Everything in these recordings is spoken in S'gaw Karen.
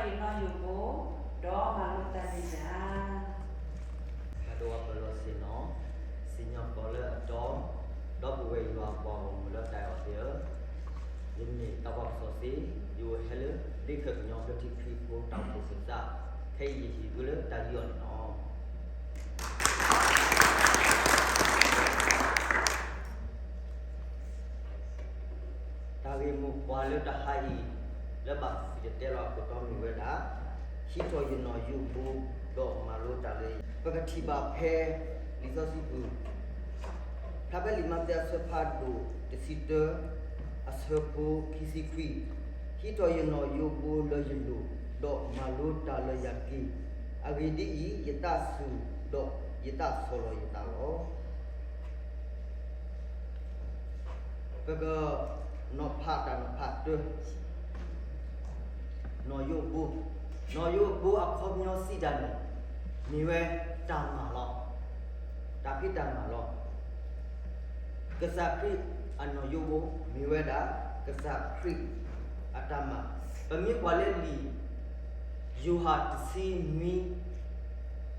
နီၢ်ယိးဘိ, ဒီးမၤလိတၢ်လၢယၤ တၢ်ဒိဝါပၢၤလီၢ်ဆ့ၣ်နီၤ, စံၣ်ညီၣ်ကွီၢ်လၢအတီ, ဒီပုၢ်ဝဲၢ်ယွၤပှၤဂီၢ်မုၢ်လၢတၢ်အဲၣ်အီၤသ့ၣ်ဧၢ, ယမ့ၢ်တၢ်ဖီၣ်စီဆှံ, ယအိၣ်ဟဲလၢ လံာ်ခၢၣ်ကညီဘျၢထံခရံာ်ဖိတၢ်အိၣ်ဖှိၣ်သ့ၣ်တဖၣ်, ခဲအံၤယဟံၣ်ဃုလၢတၢ်ယူးယီၣ်န့ၣ်လီၤ. တၢ်ဂ့ၢ်မိၢ်ပှၢ်လၢတဟါအံၤ လၢဘၣ်စံၣ်တဲၤတဲလီၤအခိၣ်တီမ့ၢ်ဝဲဒၣ်, ဟံးထီၣ်ယနီၣ်ယိးဘိ ဒီးမၤလိတၢ်လၢယၤ, ပကထံၣ်ဘၣ်ဖဲ လံာ်စီဆှံပူၤ ဖျါဖဲလံာ်မးသဲအဆၢဖးဒိၣ် တဆံတၢ, အဆၢဖိခံဆံခွံ, ဟံးထီၣ်ယနီၣ်ယိးဘိလၢယလိၤ, ဒီးမၤလိတၢ်လၢယၤတက့ၢ်. အဂ့ၢ်ဒ်အံၤ, ယသးစူၤ, ဒီးယသးဆီၣ်လီၤယသးလီၤ. ပကနီၤဖးတၢ်နီၤဖးတၢ် နီၣ်ယိးဘိ, နီၣ်ယိးဘိအခီပညီစံးတၢ်န့ၣ် မ့ၢ်ဝဲတၢ်မၤလီၤ. တၢ်ဖံးတၢ်မၤလီၤ. ကစၢ်ခရံာ်အနီၣ်ယိးဘိ မ့ၢ်ဝဲဒၣ် ကစၢ်ခရံာ်အတၢ်မၤ. ပမ့ၢ်ကွၢ်လၢလံာ် ယိၤဟၣ်တဆံနွံ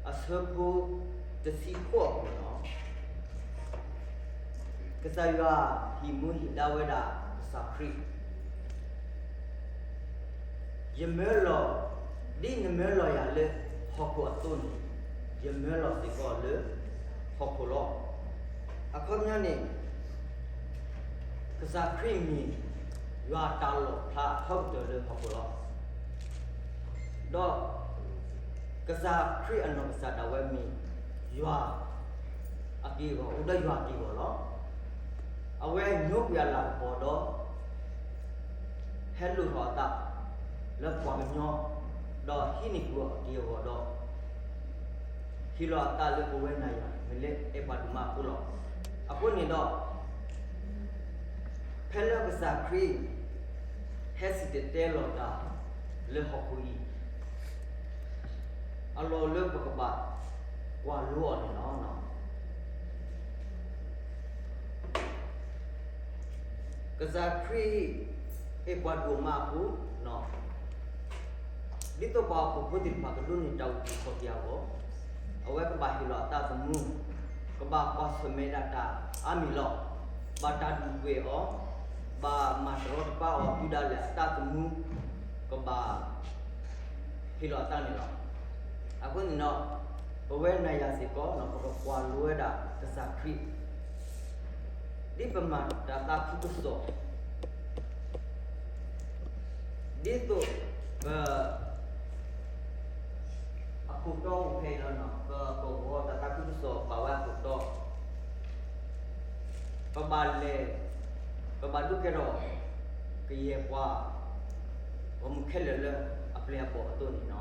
အဆၢဖိ တဆံဃိးအပူၤန့ၣ်လီၤ. ကစၢ်ယွၤဟံးမူဟ့ၣ်ဒါဝဲဒၣ်ကစၢ်ခရံာ်, ယမၢလီၤ, ဒ်နမၢလီၤယၤလၢဟီၣ်ခိၣ်အသိးန့ၣ်, ယမၢလီၤစ့ၢ်ကီးလၢဟီၣ်ခိၣ်လီၤ. အခီပညီန့ၣ် ကစၢ်ခရံာ်မ့ၢ်ယွၤတၢ်လီၣ်ဖျါထီကတၢၢ်လၢဟီၣ်ခိၣ်လီၤ. ဒီးကစၢ်ခရံာ်အနီၢ်ကစၢ်ဒၣ်ဝဲမ့ၢ် ယွၤအက့ၢ်အဂီၤ, အိၣ်ဒီးယွၤအက့ၢ်အဂီၤလီၤ. အဝဲညိကွံာ်အလၤကပီၤဒီး ဟဲလိၣ်ထီၣ်အသးလၢပှၤကညီ, ဒီးဟံးန့ၢ်ပှၤအက့ၢ်အဂီၤဒီး ဟ့ၣ်လီၤအသးလၢပဝဲနၤယၤ မ့ၢ်လၢအဲၣ်ပှၤဒိၣ်မးအဃိလီၤ. အဃိန့ၣ်ဒီး ဖဲလၢကစၢ်ခရံာ် ဟဲစံၣ်တဲၤတဲလီၤတၢ်လၢဟီၣ်ခိၣ်အံၤ အလီၢ်လၢပကဘၣ်ကွၢ်လိအီၤန့ၣ်လီၤ. ကစၢ်ခရံာ် အဲၣ်ပှၤဒိၣ်မးအဃိ, ဒ်သိးပှၤဟီၣ်ခိၣ်ဖိသ့ၣ်တဖၣ်ကဒိးန့ၢ်တၢ်အုၣ်က့ၤခီၣ်က့ၤအဂီၢ်, အဝဲကဘၣ်ဟ့ၣ်လီၤအသးသမူ, ကဘၣ်ကွၢ်ဆၢၣ်မဲာ်ဒၣ်တၢ်အါမံၤလီၤ. ဘၣ်တၢ်ဒုၣ်ဒွဲၣ်အီၤ, ဘၣ်မၤတရီတပါအီၤ, တုၤဒၣ်လဲာ်အသးသမူ ကဘၣ် ဟ့ၣ်လီၤအသးန့ၣ်လီၤ. အဃိန့ၣ်ဒီး ပဝဲနၤယၤစ့ၢ်ကီး ပကကွၢ်လိဝဲဒၣ်ကစၢ်ခရံာ် ဒ်ပမၤတၢ်သးခုကစီၣ်, ဒ်သိးပ အခိၣ်တီအိၣ်ဖဲအံၤလီၤ. ပကဝီၤတၢ်သးခုကစီၣ်ဘၣ်ဝဲအခိၣ်တီ, ပဘၣ်လဲၤ, ပဘၣ်ဒုးကဲထီၣ်ကယဲၢ်ပှၤ ဂီၢ်မုၢ်ခဲလၢာ်လၢအပျဲၢ်အဘီၣ်အသိးန့ၣ်လီၤ.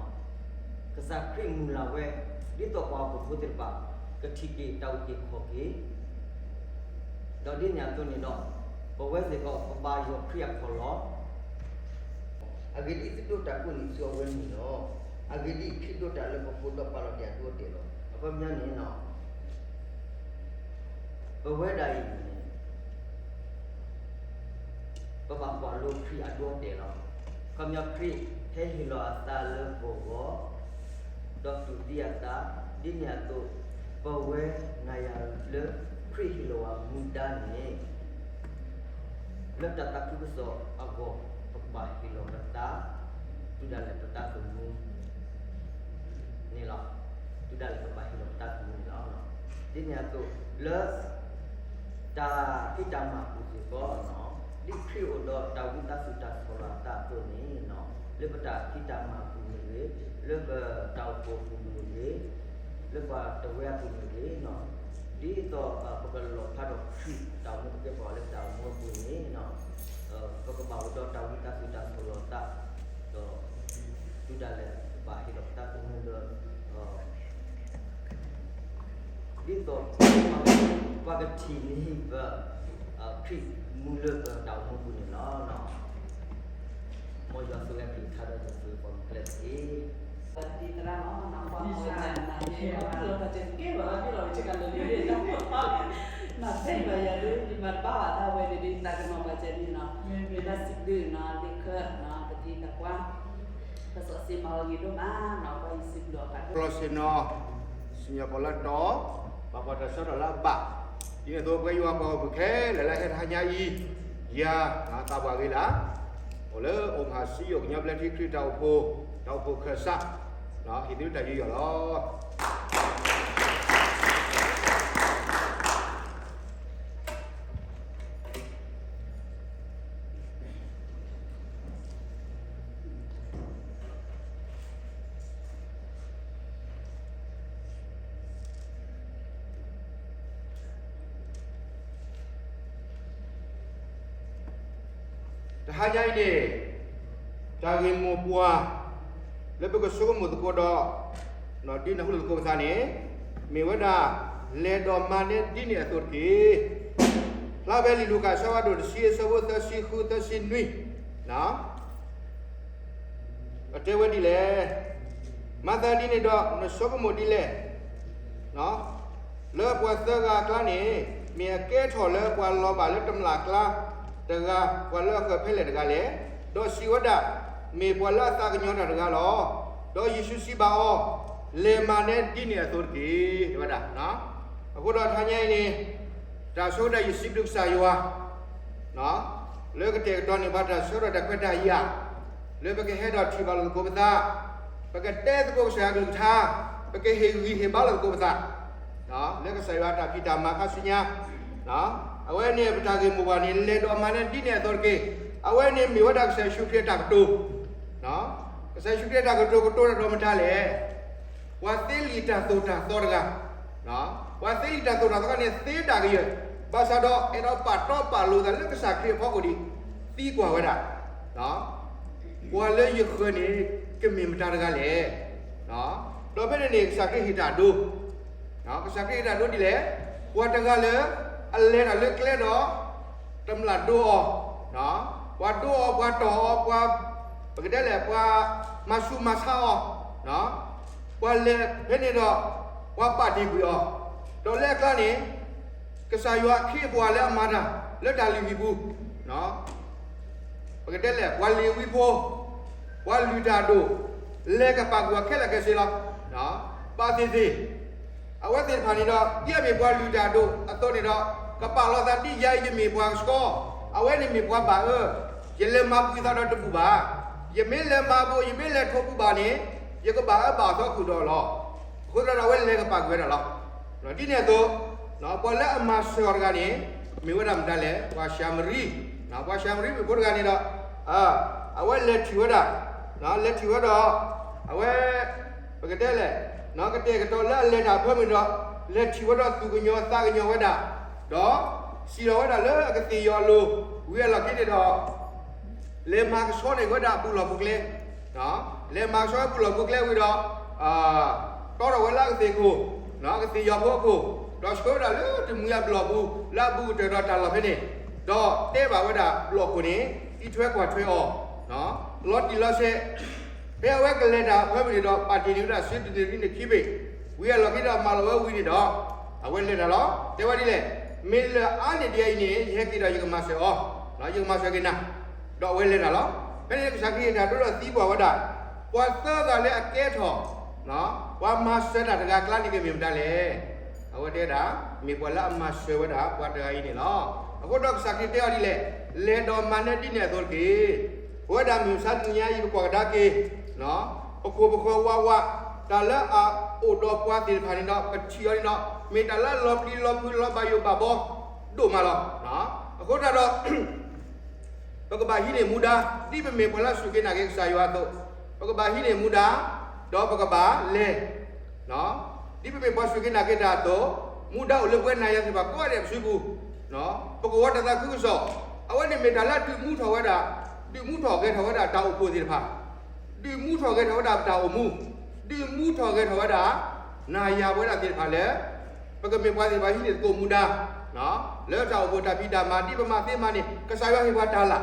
ကစၢ်ခရံာ်မုၢ်လၢ်ဝဲ ဒ်သိးပှၤဟီၣ်ခိၣ်ဖိသ့ၣ်တဖၣ် ကထံၣ်က့ၤတၢ်အုၣ်က့ၤခီၣ်က့ၤ, ဒီးဒ်န့ၣ်အသိးန့ၣ်ဒီး ပဝဲစ့ၢ်ကီး ပဘၣ်ယီၢ်ခရံာ်အခီၣ်လီၢ်. အဂ့ၢ်ဒ်အံၤ, သုဒိးတၢ်ကိးန့ၢ်သုအဝဲန့ၣ်လီၤ. အဂ့ၢ်ဒ်အံၤ, ခရံာ်ဒိးတၢ်လၢပဃိဒီးပာ်လီၤတ့ၢ်အဒိအတဲာ်လီၤ. အခီပညီန့ၣ် ပဝဲဒၣ်အံၤန့ၣ် ပဘၣ်ကွၢ်လိခရံာ်အဒိအတဲာ်လီၤ. အခီပညီ ခရံာ်ဟဲဟ့ၣ်လီၤအသးလၢပဂီၢ်, ဒီးတူၢ်သံအသး, ဒ်န့ၣ်အသိး ပဝဲနၤယၤလၢ ခရံာ်ဟ့ၣ်လီၤဝဲမူဒါန့ၣ် လၢတၢ်သးခုကစီၣ်အဂီၢ် ပကဘၣ်ဟ့ၣ်လီၤပသး တုၤဒၣ်လဲာ်ပသးသမူန့ၣ်လီၤ. တုၤဒၣ်လဲာ်ပဘၣ်ဟ့ၣ်လီၤပသးသမူန့ၣ်လီၤ. ဒ်န့ၣ်အသိး လၢ တၢ်ဖံးတၢ်မၤပူၤစ့ၢ်ကီး, ဒ်ခရံာ်အိၣ်ဒီးတၢ်ဝံသးစူၤတၢ်ဆီၣ်လီၤအသးအသိးန့ၣ်, လၢပတၢ်ဖံးတၢ်မၤပူၤမ့ၢ်ဂ့ၤ, လၢပတၢ်အိၣ်ဖှိၣ်အပူၤမ့ၢ်ဂ့ၤ, လၢပှၤတဝၢအပူၤမ့ၢ်ဂ့ၤ, ဒ်သိးပကလီၣ်ဖျါထီၣ်ခရံာ်တၢ်အိၣ်မူ ပကဲပှၤလၢတၢ်အိၣ်မူအပူၤန့ၣ်, ပကဘၣ်အိၣ်ဒီးတၢ်ဝံသးစူၤတၢ်ဆီၣ်လီၤအသး, ဒီး တုၤဒၣ်လဲာ်ဘၣ်ဟ့ၣ်လီၤပသးသမူလၢ ဒ်သိး ပှၤကထံၣ်န့ၢ်ပ ခရံာ်မူလၢပတၢ်အိၣ်မူပူၤန့ၣ်လီၤ. မ်ယွၤဆိၣ်ဂ့ၤကလုၢ်ကထါဒီးယွၤဆိၣ်ဂ့ၤပှၤမူကျဲတက့ၢ်. ပတံၤသရၣ်လီၤ, နကွၢ်မူဒၣ်နၤ, နသ့ၣ်ညါဘၣ်ဘၣ်ဘၣ်လီၤ ပစ့ကဲဘၣ်ဘၣ်ဘၣ်လီၤ ပစ့ကၤလၢလံၤဒၣ်, နသ့ၣ်ညါဘၣ်ယၤဒုး ယမၤတဘၣ်ဘၣ်တၢ်ဝဲန့ၣ်ဒုး ယသးကနီၤဘၣ်ကဲန့ၣ်လီၤ, မ့ၢ်ဘၣ်စံးဘျုးနီၤ လၢခၢၣ်နီၤ ပတံၤသကွၢ် ကစီၣ်စ့မၤအဂ့ၤဒိၣ်မးနီၤ, ပှၤယစံးဘျုးအီၤဖးဒိၣ် ကျီၢ်စ့နီၤ, စံၣ်ညီၣ်ကွီၢ်လၢတီၤ, ပှၤကွၢ်တၢ်ဆၢထၢၣ်လၢအဘၣ်, ဒ်န့ၣ်အသိး ပှၤယွၤပှၤဂီၢ်မုၢ်ခဲလၢာ်လၢဟဲတဟါညါအံၤ, ယၤသးပှၢ်ဂ့ၤလၢ အိၣ်လၢအိၣ်မၤစံယိၣ်ကညီဘျၢထံခရံာ်တၢ်အိၣ်ဖှိၣ်, တၢ်အိၣ်ဖှိၣ်ခၢၣ်စး, ဟ့ၣ်သုတၢ်ယူးယီၣ်လီၤ. တဟါညါအံၤန့ၣ်, တၢ်ဂ့ၢ်မိၢ်ပှၢ် လၢပကဆိကမိၣ်သကိးဒီး ဒုးနၢ်ဟူလိာ်သကိးပသးန့ၣ်, မ့ၢ်ဝဲဒၣ် လဲၤဒီးမၤနၢၤဒ်န့ၣ်အသိးတက့ၢ်. ဖျါဖဲလံာ်လူၤကၣ်အဆၢဖးဒိၣ်တဆံ အဆၢဖိသၢဆံဃု သၢဆံနွံ အတဲဝဲဒ်လဲၣ်, မၤသးဒ်န့ၣ်ဒီး နဆိကမိၣ်ဒ်လဲၣ်, လၢပှၤသၢဂၤအကျါန့ၣ် မ့ၢ်အကဲထီၣ်လၢပှၤလီၤဘၣ်လၢတမျၢ်အကျါတဂၤ, ပှၤလၢအဃၢၤဖဲလဲၣ်တဂၤလဲၣ်, ဒီးစံးဝဲဒၣ်, မ့ၢ်ပှၤလၢအသးကညီၤတၢ်တဂၤလီၤ. ဒီးယ့ၣ်ၡူးစံးဘၣ်အီၤ, လဲၤမၤနၢၤဒ်န့ၣ်အသိးတက့ၢ်, တဲဝဲဒၣ်. အဃိဒီးတဟါညါအံၤန့ၣ်, တၢ်ဆိကတၢၢ်ယစံးဘျုးကစၢ်ယွၤ လၢကတဲာ်ကတီၤန့ၢ်ပှၤတၢ်ဆၢထၢၣ်တၢ်ခွဲးတၢ်ယာ်, လၢပကဟဲဒီးထံၣ်ဘၣ်လိာ်သကိးပသး, ပကတဲသကိးကစၢ်ယွၤအကလုၢ်ကထါ, ပကဟ့ၣ်ဂံၢ်ဟ့ၣ်ဘါလိာ်သကိးပသး, လၢကစၢ်ယွၤအတၢ်ဖံးတၢ်မၤခါဆူညါ, အဝဲန့ၣ်ပတၢ်ဂ့ၢ်မိၢ်ပှၢ်န့ၣ် လဲၤဒီးမၤနၢၤဒ်န့ၣ်အသိးတက့ၢ်. အဝဲန့ၣ်မ့ၢ်ဝဲဒၣ်ကစၢ်ယ့ၣ်ၡူးခရံာ်အတၢ်ကတိၤ ကစၢ်ယ့ၣ်ၡူးခရံာ်အတၢ်ကတိၤကတိၤတၢ်ဒီးမတၤလဲၣ်. ပှၤသ့လံာ်တၢ်သိၣ်တၢ်သီတဂၤ, ပှၤသ့လံာ်တၢ်သိၣ်တၢ်သီန့ၣ် သ့တၢ်ကယၢၢ်, ဘၣ်ဆၣ်ဒီးအဲၣ်ဒိးပာ်တီပာ်လိၤသးလၢကစၢ်ခရံာ်အဖီခိၣ်ဒံး, သံကွၢ်ဝဲဒၣ်, ပှၤလၢယဃၢၤန့ၣ် ကမ့ၢ်မတၤတဂၤလဲၣ်. ဒီးဖဲန့ၣ်န့ၣ် ကစၢ်ခရံာ်ဟ့ၣ်တၢ်ဒိ ကစၢ်ခရံာ်ဟ့ၣ်တၢ်ဒိဒ်လဲၣ်, ပှၤတဂၤလၢ အလဲၤတၢ်လၢကျဲဒီး တမျၢ်ဒိအီၤ, ပှၤဒိအီၤ ပှၤတီၢ်အီၤ ပှၤ, ပကတဲလဲၣ် ပှၤမၤဆူးမၤဆါအီၤ, ပှၤလဲၤဖဲန့ၣ်ဒီး ပှၤပာ်တ့ၢ်ကွံာ်အီၤ, ဒီးလၢအကျါန့ၣ် ကစၢ်ယွၤအခ့အပှၤလၢအမၤတၢ် လၢတၢ်လုၢ်ဟံၣ်ပူၤ ပကတဲလဲၣ် ပှၤလ့ၤဝံဖိ, ပှၤလုၢ်တၢ်အဒိၣ်, လဲၤကပာ်ကွံာ်အီၤခဲလၢာ်ခဲဆ့လီၤ. ဘၣ်သ့ၣ်သ့ၣ်, အဝဲသ့ၣ်တဖၣ်န့ၣ်ဒီး ဒ်အမ့ၢ်ပှၤလုၢ်တၢ်အဒိၣ်အသိးန့ၣ်ဒီး ကပာ်လီၤသးဒ်ယၤအံၤ ယမ့ၢ်ပှၤကဆှီ, အဝဲန့ၣ်မ့ၢ်ပှၤဘၣ်အၢ, ယလဲၤမၤပှံၤသးဒီးတဘူၣ်ဘၣ်. ယမ့ၢ်လဲၤမၤဘူး ယမ့ၢ်လဲၤထိးဘူးဘၣ်န့ၣ် ယကဘၣ်အၢဘၣ်အသီဃုာ်ဒီးလီၤ. အဃိသတးဒီးအဝဲလဲၤကပာ်ကွံာ်ဝဲဒၣ်လီၤ. ဒ်န့ၣ်အသိး ပှၤလၢအမၤစၢၤအီၤတဂၤန့ၣ် မ့ၢ်ဝဲဒၣ်မတၤလဲၣ်, ပှၤၡၤမရံ, ပှၤၡၤမရံမ့ၣ်ဖိတဂၤန့ၣ်ဒီး အဝဲလဲၤထံၣ်ဝဲဒၣ်, လဲၤထံၣ်ဝဲဒီး အဝဲ ပကတဲလဲၣ်, ကတဲာ်ကတီၤလၢအလဲၤတၢ်အဖၢမုၢ်ဒီး လဲၤထံၣ်ဝဲဒီးသူၣ်ကညီၤသးကညီၤဝဲဒၣ်, ဒီးစံၣ်လီၤဝဲဒၣ်လၢအကသ့ၣ်ယီၤအလိၤ, ဝံၤအလီၢ်ခံန့ၣ်ဒီး လဲၤမၤကဆှီန့ၢ်ဝဲဒၣ်အပူၤလီၢ်ပူၤကျဲ, လဲၤမၤကဆှီဝဲပူၤလီၢ်ပူၤကျဲဝံၤဒီး တီထီၣ်ဝဲလၢအကသ့ၣ်ခိၣ်, အကသ့ၣ်ယီၤဖိအခိၣ်, ဒီးဆှၢဝဲဒၣ်လၢတမှံၤအဘျီၣ်ပူၤ လၢအဘူးကတၢၢ်ဒီးတၢ်လီၢ်ဖဲန့ၣ်, ဒီးတဲဘၣ်ဝဲဒၣ်ဘျီၣ်ခိၣ်န့ၣ် အံးထွဲကွၢ်ထွဲအီၤ, လီၤတံၢ်လီၤဆဲး, ဖဲအဝဲကလဲၤတၢ်အဖၢမုၢ်န့ၣ်ဒီး ပာ်တ့ၢ်န့ၢ်ဝဲဒၣ်စုတနံၤရံၣ်န့ၣ်ခံဘ့ၣ်, ဝံၤအလီၢ်ခံဒီးမၤလီၤဝဲဝံၤန့ၣ်ဒီး အဝဲလဲၤတၢ်လီၤ. တဲဝဲဒ်လဲၣ်, မ့ၢ်လၢအါန့ၢ်ဒံးအံၤန့ၣ် ယဟဲက့ၤဒီးယကမၤစၢၤအီၤ, ယကမၤစၢၤက့ၤနၤ, ဒီးအဝဲလဲၤတၢ်လီၤ. ဖဲန့ၣ်ကစၢ်ခရံာ်ဟ့ၣ်တၢ်ဒိဒီးသံကွၢ်ဝဲဒၣ်, ပှၤသၢဂၤလၢအကဲထီၣ် ပှၤမၤစၢၤတၢ်တဂၤအကျါန့ၣ် ကမ့ၢ်မတၤလဲၣ်. အဝဲတဲဒၣ်, မ့ၢ်ပှၤလၢအမၤစၢၤဝဲဒၣ်ပှၤတဂၤအံၤန့ၣ်လီၤ. အဃိဒီးကစၢ်ခရံာ်တဲအီၤဒ်လဲၣ်, လဲၤဒီးမၤနၢၤဒ်န့ၣ်အသိးတက့ၢ်. ပဝဲဒၣ်မုၢ်မဆါတနံၤညါအံၤ ပကွၢ်ကဒါက့ၤ ပခိၣ်ပဃၢၤဝးဝး, တၢ်လၢအအိၣ်ဒီးပှၤသ့ၣ်တဖၣ်န့ၣ်ဒီး ပထံၣ်အီၤန့ၣ်ဒီး မ့ၢ်တၢ်လၢအလီၤပျံၤလီၤဖုးလီၤဘၣ်ယိၣ်ဘၣ်ဘီ ဒိၣ်မးလီၤ. အဃိသတးဒီး ပကဘၣ်ဟံးန့ၢ်မူဒါ, ဒ်ပမ့ၢ်ပှၤလၢအစူၢ်က့ၤနာ်က့ၤကစၢ်ယွၤအသိး, ပကဘၣ်ဟံးန့ၢ်မူဒါ, ဒီးပကဘၣ်လဲၤ, ဒ်ပမ့ၢ်ပှၤစူၢ်က့ၤနာ်က့ၤတၢ်အသိး, မူဒါအိၣ်လၢပဝဲနၤယၤသ့ၣ်တဖၣ်ကိးဂၤဒဲးပစုပူၤ, ပကဝီၤတၢ်သးခုကစီၣ်, အဝဲန့ၣ်မ့ၢ်တၢ်လၢအဒုးမူထီၣ်ဝဲဒၣ်, ဒုးမူထီၣ်ဂဲၤထီၣ်ဝဲဒၣ်တၢ်အိၣ်ဖှိၣ်သ့ၣ်တဖၣ်, ဒုးမူထီၣ်ဂဲၤထီၣ်ဝဲဒၣ်ပတၢ်အိၣ်မူ, ဒုးမူထီၣ်ဂဲၤထီၣ်ဝဲဒၣ် နၤယၤပဝဲဒၣ်သ့ၣ်တဖၣ်လၢ ပကမ့ၢ်ပှၤသ့ၣ်တဖၣ်ဟံးန့ၢ်သကိးမူဒါ, လၢတၢ်အိၣ်ဖှိၣ်တၢ်ဖံးတၢ်မၤ ဒ်ပမၤသ့မၤန့ၣ် ကစၢ်ယွၤဟ့ၣ်ပှၤတၢ်လၢ်,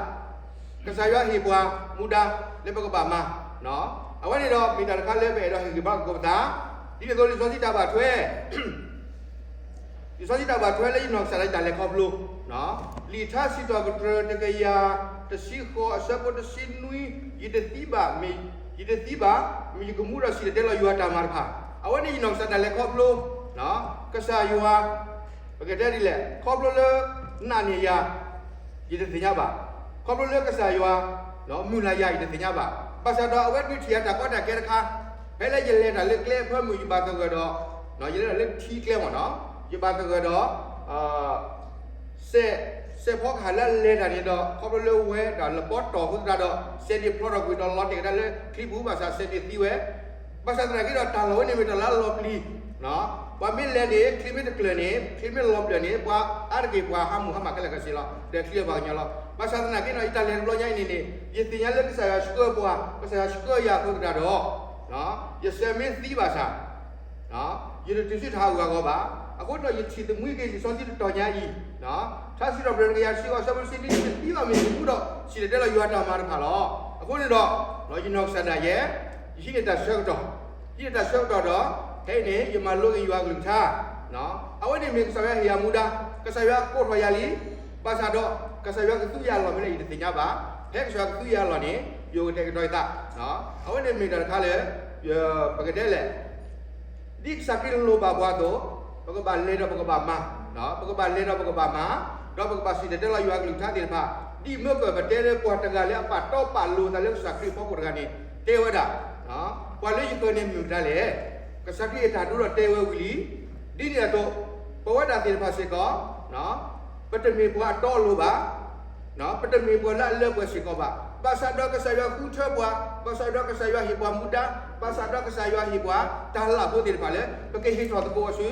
ကစၢ်ယွၤဟ့ၣ်ပှၤမူဒါလၢပကဘၣ်မၤ, အဝဲန့ၣ်ဒီးမ့ၢ်တၢ်တခါလၢပအဲၣ်ဒိးဟ့ၣ်ဂံၢ်ဘါသကိးပသး, ဒ်န့ၣ်အသိးလံာ်စီဆှံတၢ်ဘၣ်ထွဲ လံာ်စီဆှံတၢ်ဘၣ်ထွဲလၢယနီၢ်ကစၢ်ဒၣ်ယတၢ်လဲၤခီဖျိ, လံာ်ထါစံးထီၣ်ပတြၢၤတကယၤတဆံဃိးအဆၢဖိတဆံနွံ, ယတသံဘၣ်မ့ၢ်, ယတသံဘၣ်, မ့ၢ်ယကမူဒီးစံၣ်တဲၤတဲလီၤယွၤတၢ်မၤတဖၣ်, အဝဲန့ၣ်ယနီၢ်ကစၢ်ဒၣ်လဲာ်ခီဖျိ ကစၢ်ယွၤ, ပကတဲဒ်လဲၣ်, ခီဖျိလၢ နာ်န့ၢ်ယၤ, ယတသ့ၣ်ညါဘၣ်. ခီဖျိလၢကစၢ်ယွၤ မုၢ်လၢ်ယၤ ယတသ့ၣ်ညါဘၣ်. ဘၣ်ဆၣ်ဒီးအဝဲဒုးထံၣ်ယၤတၢ်ကီတၢ်ခဲတခါ, ဖဲလၢယလဲၤတၢ်လၢကျဲအဖၢမုၢ် ယဘၣ်သဂၢၢ်ဒီး, ယလဲၤတၢ်လၢထံကျဲမ့ၢ်နီၤ, ယဘၣ်သဂၢၢ်ဒီး စဲး, စဲးဖီကဟၣ်လၢအလဲၤတၢ်န့ၣ်ဒီး ခီဖျိလၢဝဲဒၣ်လပီတီၢ်အဃိသတးဒီး စဲးဒ့ၣ်ဖျီထီၣ်ကွံာ်ဒီးလီၤတဲာ်ကဒါလၢချံပူၤ ဘၣ်ဆၣ်စဲးဒ့ၣ်သံဝဲ, ဘၣ်ဆၣ်သနာ်က့ဒီးတၢ်လီၢ်ဝဲန့ၣ်မ့ၢ်တၢ်လၢအလီၤပျံၤ, ပှၤမ့ၢ်လဲၤန့ၣ် ချံမ့ၢ်တကျၢၤန့ၣ် ချံမ့ၢ်လီၤပျၢၤန့ၣ် ပှၤအါတက့ၢ်ပှၤဟးမုၢ်ဟါမၢ်ခဲလၢာ်ခဲဆ့လီၤ ဒီးချံအပှၤကညီလီၤ. ဘၣ်ဆၣ်သနာ်က့ဒီး ယတၢ်လဲၤတဘျီညါအံၤန့ၣ်န့ၣ် ယသ့ၣ်ညါလၢကစၢ်ယွၤဆှၢပှၤ ကစၢ်ယွၤဆှၢယၤအဃိသတးဒီး ယစဲးမ့ၢ်သံဘၣ်ဆၣ် ယတတုၤဆူတၢ်ဟးဂူာ်ဟးဂီၤဘၣ်. အဃိဒီးယထံၣ်သမူက့ၤလံာ်စီဆှံတတီၤညါအံၤ, ထါစံးထီၣ်ပတြၢၤတကယၤတဆံဃိး အဆၢဖိတဆံနွံ ယတသံဘၣ် မ့ၢ်ယကမူဒီးစံၣ်တဲၤတဲလီၤယွၤတၢ်မၤတဖၣ်လီၤ. အဃိန့ၣ်ဒီး ယနီၢ်ကစၢ်ဒၣ်ယဲ ယဟံးန့ၢ်တၢ်ဆၢကတီၢ်, ယဟံးန့ၢ်တၢ်ဆၢကတီၢ်ဒီး ခဲအံၤန့ၣ် ယမၤလိက့ၤယွၤအကလုၢ်ကထါ, အဝဲန့ၣ်မ့ၢ်ကစၢ်ယွၤဟ့ၣ်ယၤမူဒါ, ကစၢ်ယွၤကိးထီၣ်ယၤလံ, ဘၣ်ဆၣ်ဒီး ကစၢ်ယွၤကသူယၤအလီၢ်ဖဲလဲၣ် ယတသ့ၣ်ညါဘၣ်. ဖဲကစၢ်ယွၤကသူယၤအလီၢ်န့ၣ် ယအိၣ်ကတဲာ်ကတီၤယသး, အဝဲန့ၣ်မ့ၢ်တၢ်တခါလၢ ပကတဲလဲၣ် ဒ်ကစၢ်ခရံာ်လိၣ်ဘၣ်ပှၤအသိး, ပကဘၣ်လဲၤဒီးပကဘၣ်မၤ, ပကဘၣ်လဲၤဒီးပကဘၣ်မၤ, ဒီးပကဘၣ်စံၣ်တဲၤတဲလီၤယွၤအကလုၢ်ကထါသ့ၣ်တဖၣ်, ဒ်မၢကၢၢ်ပတဲလၢပှၤတဂၤလၢအပာ်တီပာ်လိၤသးလၢကစၢ်ခရံာ်အဖီခိၣ်တဂၤန့ၣ် တဲဝဲဒၣ်, ပှၤလၢယဃၢၤန့ၣ်မ့ၢ်မတၤလဲၣ်. ကစၢ်ခရံာ်အတၢ်ဒိဒီးတဲဝဲဝံၤလံ, ဒ်န့ၣ်အသိး ပဝဲဒၣ်သ့ၣ်တဖၣ်စ့ၢ်ကီး ပတမ့ၢ်ပှၤအတီအလိၤဘၣ်, ပတမ့ၢ်ပှၤလၢအလၢပှဲၤစ့ၢ်ကီးဘၣ်. ဘၣ်ဆၣ်ဒီးကစၢ်ယွၤဃုထၢပှၤ, ဘၣ်ဆၣ်ဒီးကစၢ်ယွၤဟ့ၣ်ပှၤမူဒါ, ဘၣ်ဆၣ်ဒီးကစၢ်ယွၤဟ့ၣ်ပှၤတၢ်လၢ်ဖိသ့ၣ်တဖၣ်လၢ ပကဟ့ၣ်ထီၣ်သကိးအီၤဆူ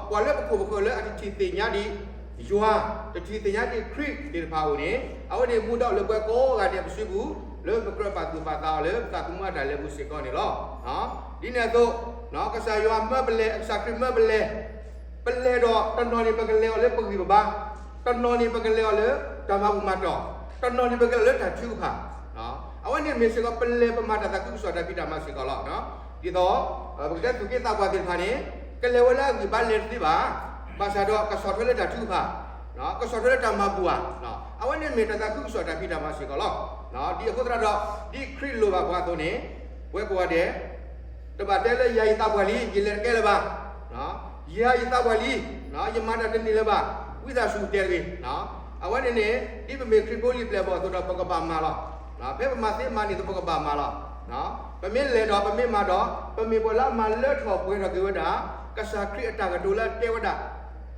ပှၤလၢပခိၣ်ပဃၢၤလၢအတထံၣ်သ့ၣ်ညါဒံးယွၤ, တထံၣ်သ့ၣ်ညါဒံးခရံာ်သ့ၣ်တဖၣ်အအိၣ်န့ၣ် အဝဲန့ၣ်မူဒါအိၣ်လၢပှၤကိးဂၤဒဲးပစုပူၤ လၢပကြၢးပာ်သူၣ်ပာ်သးအီၤလၢပသးသမူအတၢ်လဲၤပူၤစ့ၢ်ကီးန့ၣ်လီၤ. ဒ်န့ၣ်အသိး ကစၢ်ယွၤမၢပလဲၤ, ကစၢ်ခရံာ်မၢပလဲၤ, ပလဲၤဒီးတနီၤန့ၣ် ပကလဲၤအီၤလၢပဂံၢ်ပဘါ, တနီၤန့ၣ်ပကလဲၤအီၤလၢတၢ်မၤဘူၣ်မၤတီၢ်, တနီၤန့ၣ်ပကလဲၤအီၤလၢတၢ်ထုကဖၣ်. အဝဲန့ၣ်မ့ၢ်စ့ၢ်ကီး ပလဲၤပမၤတၢ်သးခုကစီၣ်တၢ်ဖံးတၢ်မၤစ့ၢ်ကီးလီၤ. ဒ်သိး ပကတဲသူၣ်က့သးပှၢ်သ့ၣ်တဖၣ်န့ၣ် ကလဲၤဝဲလၢအဂံၢ်ဘါလဲၤတသ့ဘၣ်, ဘၣ်ဆၣ်ဒီးကဆီၣ်ထွဲလၢတၢ်ထုကဖၣ်, ကဆီၣ်ထွဲလၢတၢ်မၤဘူၣ်ဧါ, အဝဲန့ၣ်မ့ၢ်တၢ်သးခုကစီၣ်တၢ်ဖံးတၢ်မၤစ့ၢ်ကီးလီၤ. ဒ်အဃိသတးဒီး ဒ်ခရံာ်လိၣ်ဘၣ်ပှၤအသိးန့ၣ် ပဝဲကိးဂၤဒဲး တဘၣ်တဲလၢယၤယသးပှၢ်လံ ယလဲၤတကဲလၢၤဘၣ်, ယၤယသးပှၢ်လံ ယမၤတၢ်တန့ၢ်လၢၤဘၣ်, ဝံသးစူၤတဲတဂ့ၤ. အဝဲန့ၣ်န့ၣ် ဒ်ပမ့ၢ်ခရံာ်ဖိလံာ်ပျဲၢ်ဘီၣ်အသိးဒီး ပကဘၣ်မၤလီၤ. ဖဲပမၤသ့မၤန့ၢ်အသိး ပကဘၣ်မၤလီၤ. ပမ့ၢ်လဲၤဒီးပမ့ၢ်မၤဒီး ပမ့ၢ်ပှၤလၢအမၤလၢထီၣ်ပှဲၤထီၣ်က့ၤဝဲဒၣ် ကစၢ်ခရံာ်အတၢ်ကတိၤလၢအတဲဝဲဒၣ်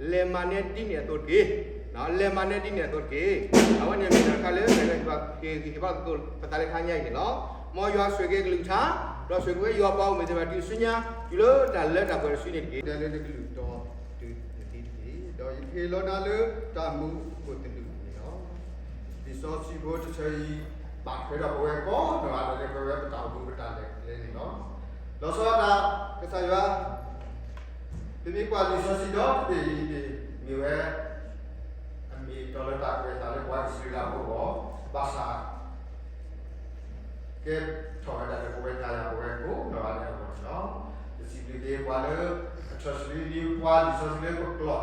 လဲၤမၤနဲဒ်န့ၣ်အသိးတက့ၢ်. လဲၤမၤနဲဒ်န့ၣ်အသိးတက့ၢ်. အဝဲန့ၣ်မ့ၢ်တၢ်တခါလၢ ပကဟ့ၣ်ဂံၢ်ဟ့ၣ်ဘါသကိးပသးလၢခါညါအံၤန့ၣ်လီၤ. မ်ယွၤဆိၣ်ဂ့ၤကလုၢ်ကထါ ဒီးဆိၣ်ဂ့ၤဝဲယွၤပှၤအိၣ်မုၣ်သ့ၣ်တဖၣ်တုၤဆူညါ တုၤလၢတၢ်လၢတၢ်ပှဲၤတစုန့ၣ်တက့ၢ်. တဲလၢနကလုၢ်တီတုၤနသံတက့ၢ်. ဒီးယကဟ့ၣ်လီၤနၤလၢတၢ်မူခိၣ်သလုးန့ၣ်လီၤ. လံာ်စီဆှံဖိတဆၢအံၤ ဘၣ်ထွဲဒီးပဝဲကိးနီၢ်ဂၤဒဲးလၢပဝဲပတၢ်အိၣ်မူပတၢ်လဲၤကျဲန့ၣ်လီၤ. လီၤဆီဒၣ်တၢ် ကစၢ်ယွၤ ပမ့ၢ်ကွၢ်လံာ်စီဆှံဒီတဘ့ၣ်အံၤန့ၣ် မ့ၢ်ဝဲ အမ့ၢ်အတီလၢတၢ်ကွဲးအသးလၢပှၤအံၣ်စရ့လးဖိအဂီၢ် ဘၣ်ဆၣ် ကဲထီၣ်ဝဲဒၣ်လၢပဝဲနၤယၤပဝဲကိးနီၢ်ဂၤဒဲးအဂီၢ်န့ၣ်လီၤ. ပစံးဘျုးက့ၤပှၤလၢ အထၢၣ်ဆှံန့ၢ်ပှၤလံာ်စီဆှံလၢပကျိာ်ဒီ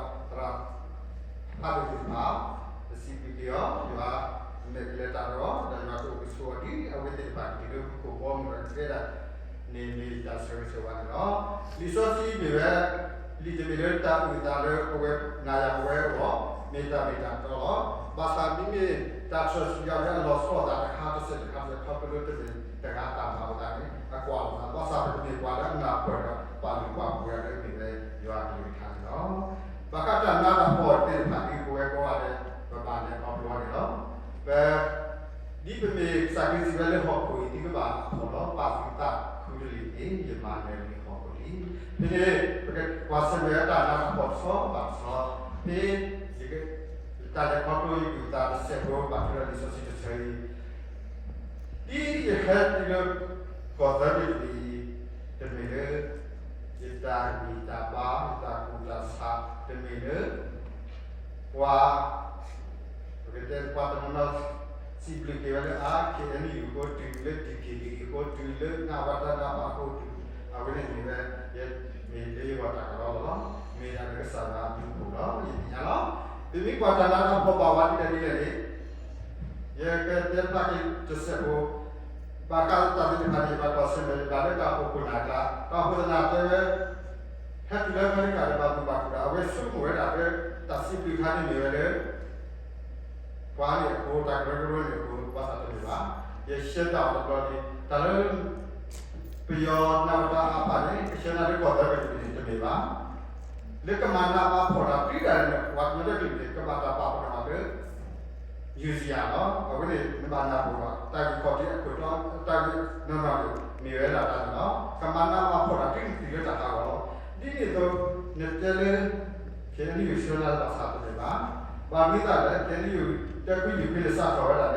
းပဖးဘၣ်အီၤဒီးသရၣ် ဖးဒိၣ်သ့ၣ်တဖၣ် ပစံးဘျုးက့ၤအီၤ ယွၤမဲာ်ကလဲၤတၢ်ဒီး ဒီးယွၤကအိၣ်ကဆိးအီၤဒ်အဝဲသ့ၣ်တဖၣ်ကတုၤလၢမူခိၣ်ဘီမုၢ်ဒီးကဲဒၣ် န့ၣ်မ့ၢ်တၢ်ဆၢဂ့ၤဆၢဝါန့ၣ်လီၤ. လံာ်စီဆှံမ့ၢ်ဝဲ လံာ်တမ့ၢ်လၢတၢ်အုၣ်အသးလၢပဝဲနၤယၤပဝဲအဂီၢ် မ့ၢ်တၢ်မ့ၢ်တၢ်တီလီၤ. ဘၣ်ဆၣ်မ့မ့ၢ်တၢ်ထၢၣ်ဆူညါလၢအလီၤဆီအသးတခါတစဲးတခါတစဲး ခီဖျိလၢတမ့ၢ်တဂၤတၢ်မၤအသးန့ၣ် အကွၢ်လီၤသး ဘၣ်ဆၣ်ပတမ့ၢ်ပှၤလၢအနၢ်ပၢၢ်ဒီးပာ်လုၢ်ပာ်ပှ့ၤအီၤလၢမ့ၢ်ဝဲယွၤအကလုၢ်ကထါန့ၣ်လီၤ. ဘၣ်ဃးတၢ်နးတၢ်ဖှီၣ်သ့ၣ်တဖၣ်ဒ်ပဝဲကိးဂၤဒဲး ပဘၣ်လဲၤခီဖျိအီၤန့ၣ်လီၤ. ပ ဒ်ပမ့ၢ်ကစၢ်ခရံာ်စံးဝဲလၢဟီၣ်ခိၣ်အံၤ သုကဘၣ်အဖှီၣ်လီၤ. ပာ်သုသးခုတလံၤန့ၣ် ယမၤနၢၤလံဟီၣ်ခိၣ်လံ. ဖဲန့ၣ် ပကကွၢ်ဆၢၣ်မဲာ်ဝဲတၢ်နးတၢ်ဖှီၣ်တဆီဘၣ်တဆီ, ဖဲယက တၢ်လဲၤခီဖျိယကလုၢ်သးတစဲးဖိ ဘၣ်ထွဲဒီးလံာ်စီဆှံတဆၢအံၤ ဒ်ယဟဲတုၤလၢကီၢ်သၢဘ့ၣ်တဘ့ၣ်အံၤ တမ့ၢ်လၢ ယတၢ်ဂံၢ်တၢ်ဘါ ယတၢ်ကူၣ်တၢ်ဆး တမ့ၢ်လၢ ပှၤ ပကတဲပှၤတနီၤနီၤ စံးဘျုးက့ၤဝဲလၢ အါ ခ့ၣ်အဲၣ်ယူၣ် အဃိတုၤလၢ ဒံၣ်က့ၣ်က့ၣ် အဃိတုၤလၢ နဝတနပ အဃိတုၤ အဝဲန့ၣ်မ့ၢ်ဝဲ ယမ့ၢ်လၢယဂီၢ်တၢ်ကလီလီၤလီၤ. မ့ၢ်ဒၣ်လၢကစၢ်ယွၤအဘျုးအဖှိၣ်လီၤ. ယသ့ၣ်ညါလီၤ. ပမ့ၢ်ကွၢ်တၢ်နးတၢ်ဖှီၣ်ဘၣ်ဝဲဒ်လဲၣ်ဒ်လဲၣ်န့ၣ် ယကတဲဖျါက့ၤတစဲးဖိ ဘၣ်ဃးတၢ်သ့ၣ်တဖၣ်န့ၣ် ယဘၣ်ကွၢ်ဆၢၣ်မဲာ်ဘၣ်လၢတၢ်အိၣ်ဖှိၣ်ခိၣ်နၢ်အကျါ, တၢ်အိၣ်ဖှိၣ်သနၢ်တဲဝဲ ဟဲတုၤလၢအမဲရကၤဒီးဘၣ်မုာ်ဘၣ်ခုၣ်ဒီး အဝဲဆိကမိၣ်ဝဲဒၣ်လၢ တၢ်စံးဘျုးတခါန့ၣ်မ့ၢ်ဝဲလၢ ပှၤန့ၣ်အဃိ တၢ်ကရၢကရိန့ၣ်အဃိ ဘၣ်ဆၣ်တမ့ၢ်ဘၣ်. ယရှဲတၢ်အီၤတဘျီန့ၣ် တၢ်လၢ ပယီၤနၢ်ပၢၢ်တၢ်အါဖးန့ၣ် ကရှဲနၢ်လၢကီၢ်သၢဘ့ၣ်တဘ့ၣ်န့ၣ် တမ့ၢ်ဘၣ်. လၢကမၤနးမၤဖှီၣ်တၢ်တုၤဒၣ်လဲာ်န့ၣ် ပှၤကညီတကလုာ်န့ၣ် ကဘၣ်တၢ်ပာ်ပနီၣ်အီၤလၢ ယူၤစယၤလီၤ. အဝဲန့ၣ် နဘၣ်နၢ်ပၢၢ်ဘၣ် တၢ်ဂ့ၢ်ခီၣ်ထံးအခိၣ်တီ တၢ်ဂ့ၢ်နီၢ်နီၢ်န့ၣ် မ့ၢ်ဝဲဒၣ်တၢ်န့ၣ်လီၤ. ကမၤနးမၤဖှီၣ်တၢ်တုၤနုၤတုၤလၢတၢ်ဟးဂီၤလီၤ. ဒ်န့ၣ်အသိး နတဲလၢ ခဲအံၤ ယူၤဆၢနၢ်လၢဘၣ်ဆၣ်တမ့ၢ်ဘၣ်. ဘၣ်မနုၤအဃိလဲၣ် ခဲအံၤ ယူၤ တဲခွံယူၤခွံန့ၣ် စးထီၣ်ဝဲဒၣ်လၢ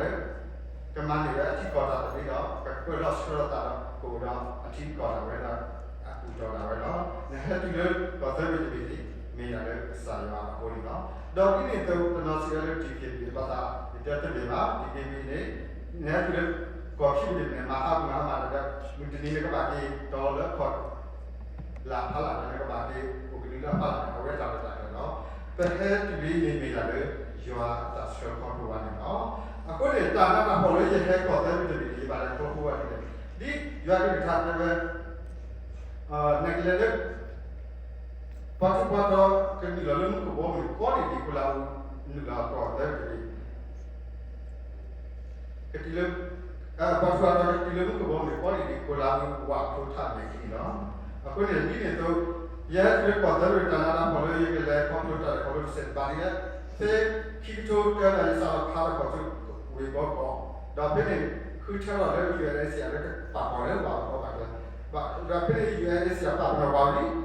ကမၤန့ၢ်ဝဲအထံကီၢ်တၢ်သဘျ့ဒီး ကပၢၢ်ထီၣ်ဆှၢထီၣ်သးဒီး ကအိၣ်ဒီးအထံကီၢ်ဒၣ်ဝဲဒီး အကူၣ်တီၢ်ဒၣ်ဝဲလီၤ. နဟဲတုၤလၢကီၢ်သၢဘ့ၣ်တဘ့ၣ်န့ၣ် မ့ၢ်ဒၣ်လၢကစၢ်ယွၤအဃိန့ၣ်လီၤ. ဒီးဒ်န့ၣ်အသိး တနီၤစံးဝဲလၢ DKBA ဘၣ်ဆၣ် ယတဲတမ့ၢ်ဘၣ် DKBA န့ၣ် နဟဲတုၤလၢ ကီၢ်ခံဘ့ၣ်တဘ့ၣ်န့ၣ် မၤဟးဂူာ်မၤဟးမၢ်ဒီး မုၢ်တနံၤန့ၣ်ကဘၣ်က့ၤတီၤလၢအခီၣ် လၢ်ဖးလၢ်န့ၣ် ကဘၣ်က့ၤအိၣ်ကနုာ်လၢအဖးလၢ်န့ၣ် အဝဲတၢ်ရဲၣ်တၢ်ကျဲၤလီၤ. ပဟဲတုၤလံန့ၣ်မ့ၢ်ဒၣ်လၢ ယွၤအတၢ်ဆှၢခီဖျိဝဲန့ၣ်လီၤ. အဃိန့ၣ် တၢ်နးတၢ်ဖှီၣ်လၢယဟဲကီၢ်သၢဘ့ၣ်တဘ့ၣ်န့ၣ် ယဘၣ်လဲၤခီဖျိဝဲဒ်လဲၣ်. ဒ်ယွၤကလုၢ်ကထါတဲဝဲ နကလဲၤလၢ ပှၤထူးပှၤတီၤကနုာ်လီၤလၢမူကဘီမုၢ် ကီးနံၣ်ဒံး ကိလၤအူ နုာ်လီၤကီၢ်သၢဘ့ၣ်တဘ့ၣ် ကတုၤလၢ ပှၤထူးပှၤတီၤကတုၤလၢမူကဘီမုၢ် ကီးနံၣ်ဒံး ကိလၤအူ ဝးဖျိထးမဲာ်ချံလီၤ. အဃိန့ၣ် ဒ်န့ၣ်အသိး ယဟဲတုၤလၢကီၢ်သၢဘ့ၣ် တၢ်နးတၢ်ဖှီၣ်လၢယကလဲၤခီဖျိတၢ်လဲၤခီဖျိတစဲးတဘၣ်ဒ်လဲၣ်. ဖဲခံကထိတၢဒီး ယစးထီၣ်ခါထီၣ်ကီၢ်ဆူ ဝ့ၢ်ဘီကီၢ် ဒီးဖဲန့ၣ် ဃုထၢထီၣ်လၢ ယူၤအ့စံယၤ လၢကပာ်ပီၤလၢပှၤကီၢ်ဘၣ်ကျဲ ဒီးဖဲန့ၣ် ယူၤအ့စံယၤ ပာ်ပနီၣ်ဝး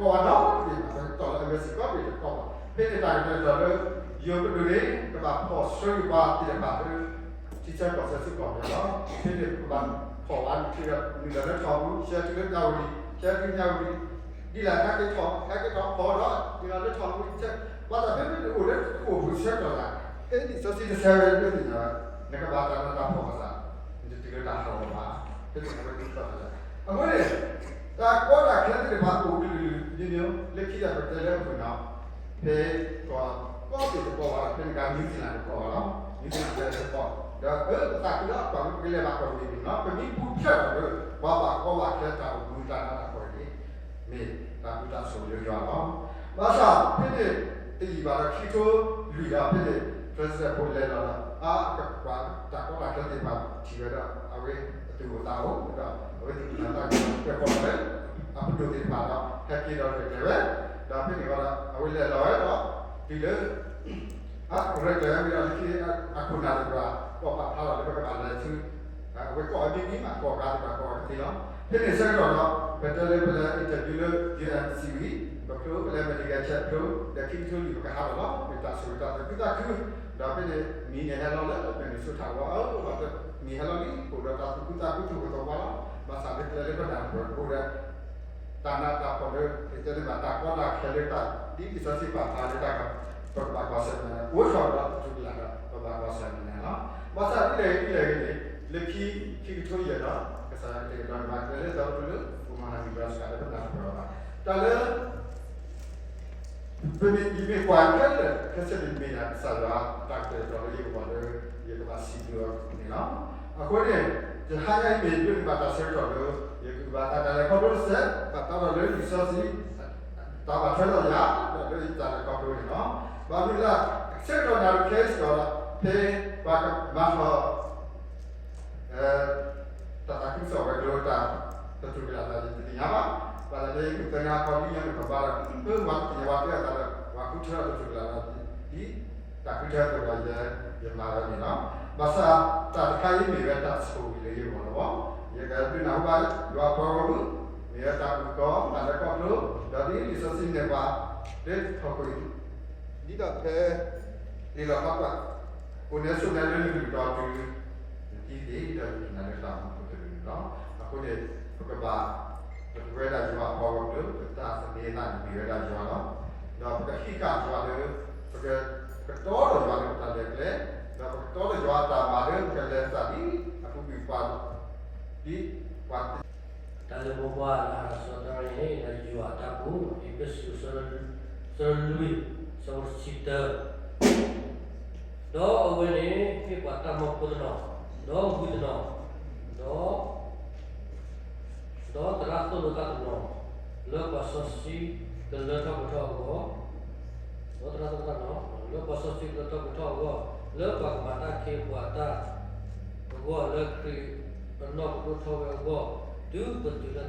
ဝံၤ ထံကီၢ်တကီၢ်ဘၣ်နီတဘ့ၣ်ဘၣ် ပတီၢ်လၢအမဲရကၤကီၢ်ဘ့ၣ်တကီၢ်ဘၣ်. ဖဲန့ၣ်တၢ်ကတဲာ်ကတီၤလၢ ယိၤပဒိၣ်န့ၣ် ကဘၣ်ဖီၣ်ဆှၢက့ၤပှၤသ့ၣ်တဖၣ်လၢ ထံဆၢကီၢ်ဆၢဆူကီၢ်ပယီၤလီၤ. ဖဲန့ၣ်ပကဘၣ်ဖီၣ်ဝဲနုာ်လီၤလၢထီပူၤ ဆှၢတုၤလၢမၠၣ်ဝတံၤ ဆှၢတုၤမၠၣ်ဝတံၤ ဒ်လဲၣ်ဟဲက့ၤထီၣ် ဟဲက့ၤထီၣ်ဖီၣ်ဒီး နုာ်လီၤလၢထီပူၤ ဘၣ်ဆၣ်ဖဲမ့ၢ်နအိၣ်လၢအိၣ်ပူၤဆၢကတီၢ်သး ဖဲလံာ်စီဆှံတဆၢဝဲလၢသ့ၣ်ညါ နကဘၣ်တၢ်နးတၢ်ဖှီၣ်ဘၣ်ဆၣ် နတတုၤလၢတၢ်ဟးဂီၤဘၣ်. ဖဲန့ၣ်အဝဲသ့ၣ်ကီၢ်တၢ်လၢ အဃိန့ၣ် တၢ်ကီတၢ်ခဲသ့ၣ်တဖၣ်အိၣ်ကလုာ်ကလုာ် မ့မ့ၢ်လၢခံဒီးပတဲလၢအပူၤနီၤ ဖဲကီၢ်ကီၢ်သ့ၣ်တကီၢ်ဘၣ် ဖဲန့ၣ်က New Zealand တကီၢ်ဘၣ်လီၤ. New Zealand တကီၢ် ဒီးအၢပသးခုလီၤ ပှၤမ့ၢ်ပကလဲၤဘၣ်ကီၢ်ပူၤန့ၣ်နီၤ ပမ့ၢ်ပူၤဖျဲးထီၣ်လၢ ပှၤဘၣ်ကီဘၣ်ခဲတၢ်အိၣ်မူတၢ်နးတၢ်ဖှီၣ်န့ၣ် မ့ၢ်တၢ်ဘျုးတၢ်ဆိၣ်ဂ့ၤလၢယွၤလီၤ. ဘၣ်ဆၣ်ဖဲန့ၣ် တယံာ်ဘၣ်ဒီး ခံကထိလွံၢ်ဒီးဖဲန့ၣ် president ဖိလဲၤလီၤဒီး အါကကွၢ်တၢ်ကီတၢ်ခဲသ့ၣ်တဖၣ်ထံၣ်ဝဲဒီး အဝဲအသူၣ်အိၣ်သးအိၣ်ဒီး အဝဲသ့ၣ်ကမၤတၢ်ကဲထီၣ်လၢ အပဒိၣ်သ့ၣ်တဖၣ်ဒီး ဟဲက့ၤဒီးရဲၣ်ကျဲၤဝဲ ဒီးဖဲန့ၣ်ဃီဒီး အဝဲလဲၤလီၤဝဲဒီး တုၤလၢ အရဲၣ်ကျဲၤဝဲဒီး လၢခံအခိၣ်နၢ်သ့ၣ်တဖၣ် ကိးပာ်ဖျါလီၤလၢပကဘၣ်လဲၤဆူ အဝဲကိးအမံၤမံၤမး ကိးဂၤသ့ၣ်တဖၣ်ကိးဂၤကသ့လီၤ. ဖဲန့ၣ်ဆၢကတီၢ်ဒီး ပတဲလၢပလဲၤ interview လၢ ယူၤအၣ်စံဝံၤ ပဖျိ ပလဲၤ medical check ဖျိ ဒီးခံကထိလွံၢ် ပကဟးထီၣ်လီၤမ့ၢ်တၢ်ဆိၣ်ဂ့ၤတၢ်သူၣ်ခုသးခု ဒီးဖဲန့ၣ် မံၤန့ၣ်ဟဲလီၤလၢ Minnesota ဝဲ အၢ မံၤဟဲလီၤလံ အိၣ်ဒီးတၢ်သူၣ်ခုသးခု သူၣ်ကသီဝါလီၤ. ဘၣ်ဆၣ်လၢကျဲလၢပနၢ်ပၢၢ်အိၣ်ဒီး တၢ်နးတၢ်ဖှီၣ်လၢ ယတဲန့ၣ်ဘၣ် တၢ်ကီတၢ်ခဲလၢတၢ် ဒ်လံာ်စီဆှံပာ်ဖျါလၢတၢ်က ပကဘၣ်ကွၢ်ဆၢၣ်မဲာ်န့ၣ် အိၣ်ထီၣ်ဒီးတတူၢ်ကလာ်ဒီး ပဘၣ်ကွၢ်ဆၢၣ်မဲာ်န့ၣ်လီၤ. ဘၣ်ဆၣ်ဒ်လဲၣ်ဂ့ၤဒ်လဲၣ်ဂ့ၤန့ၣ် လၢခံ ခံကထိယဲၢ်ဒီး ကစၢ်ယွၤကတဲာ်ကတီၤန့ၢ်ဘၣ် ကျဲလၢသီတဖျၢၣ်လၢ Omaha Nebraska လၢပနၢ်ပၢၢ်အီၤဘၣ် တၢ်လၢ ပမ့ၢ် ယမ့ၢ်ကွၢ်ခဲလၢာ် ခဲဆ့န့ၣ်မ့ၢ်ဒၣ်ကစၢ်ယွၤအတၢ်ကတဲာ်ကတီၤလၢယဂီၢ်လၢ ယကဘၣ်စံးဘျုးအီၤန့ၣ်လီၤ. အဃိန့ၣ် တဟါညါအံၤမ့ၢ်ဒိးန့ၢ်ဘၣ်တၢ်ဆၢကတီၢ်လၢ ယကဘၣ်တၢ်လဲၤခီဖျိတစဲး ဘၣ်တၢ်ဒီးလၢလံာ်စီဆှံ တၢ်ဘၣ်ထွဲဒီးယၤ ဒီးလၢယတၢ်လဲၤခီဖျိန့ၣ်လီၤ. ဘၣ်မနုၤလဲၣ် ဆၢကတီၢ်နၣ်ရံၣ်ခဲအံၤစ့ၢ်ကီးဒီး ဖဲပှၤကမၤထီၣ် တၢ်သးခုကစီၣ်ဝဲၤကျိၤတၢ် တတူၢ်ကလာ်သး ယတသ့ၣ်ညါဘၣ်. ဘၣ်ဆၣ်ဖဲယကသၢနၤခီဒ်ညါန့ၣ် ပဘၣ်ဒီး ပဝဲသ့ၣ်ညါဝဲတဲအသးဒီး ပှၤဃုထၢထီၣ်တတူၢ်ကလာ်သး ဒ်တၢ်ဃုထၢအသိးဒီး ယ ယမၤဝဲန့ၣ်လီၤ. ဘၣ်ဆၣ်တၢ်တခါအံၤမ့ၢ်ဝဲတၢ်ဆိၣ်ဂ့ၤလၢယဂီၢ်လီၤ. ယကဒုးနၢ်ဟူဘၣ် ယွၤပှၤဂီၢ်မုၢ် မ့ၢ်ဝဲတၢ်အုၣ်ကီၤ တၢ်လဲၤခီဖျိ ဒီးဒ်လံာ်စီဆှံနဲၣ်ပှၤ လၢထီၣ်ကွံာ် ဒ်သိးဖဲ လံာ်လီၣ်ဖျါကွၢ် အိၣ်နဲဆိးနဲလၢနကလုၢ်တီၤတုၤ နသံသ့ၣ်ဒီးနကနၣ်လၢတၢ်မူခိၣ်တကလုာ်န့ၣ်လီၤ. အဃိန့ၣ် ပကဘၣ် ပကဝဲဒၣ်ယွၤအပှၤဂီၢ်မုၢ် ပတၢ်သန့ၤသးန့ၣ်မ့ၢ်ဝဲဒၣ်ယွၤလီၤ. ဒီးပကဟံးဃာ်ယွၤလၢ ပက ပကတီဒီးယွၤလၢပတၢ်လဲၤကျဲ ဒီးပကတီဒီးယွၤအတၢ်မၤလၢပကလဲၤသးဒ်အပူၤကွံာ်ပှၤ ဒ်ပှၤ တၢ်ဂ့ၢ်မိၢ်ပှၢ်လၢဟါလီၤဆီတၢ်ရ့န့ၣ် လၢယွၤအတၢ်ပူၤ အ့းဖ့းစူး အဆၢဒိၣ်လွံၢ် အဆၢဖိတဆံတၢ ဒီးအဝဲန့ၣ်ဟ့ၣ်ပှၤတၢ်မၢဖိတနီၤ ဒီးဝံၤတနီၤ ဒီး ဒီးသရၣ်သိၣ်လိသၣ်တနီၤ လၢပှၤစီဆှံကလၢထီၣ်ပှဲၤထီၣ်အဂီၢ်, ဒီးသရၣ်သိၣ်လိသၣ်တနီၤ လၢပှၤစီဆှံကလၢထီၣ်ပှဲၤထီၣ်အဂီၢ်, လၢပှၤကမၤတၢ်ခ့ပှၤတၢ်အဂီၢ်, လၢခရံာ်အနီၣ်ကဒိၣ်ထီၣ်ဝဲအဂီၢ်, တုၤပတုၤလၢတၢ်တမံၤဃီဘၣ်ဃးဒီးတၢ်န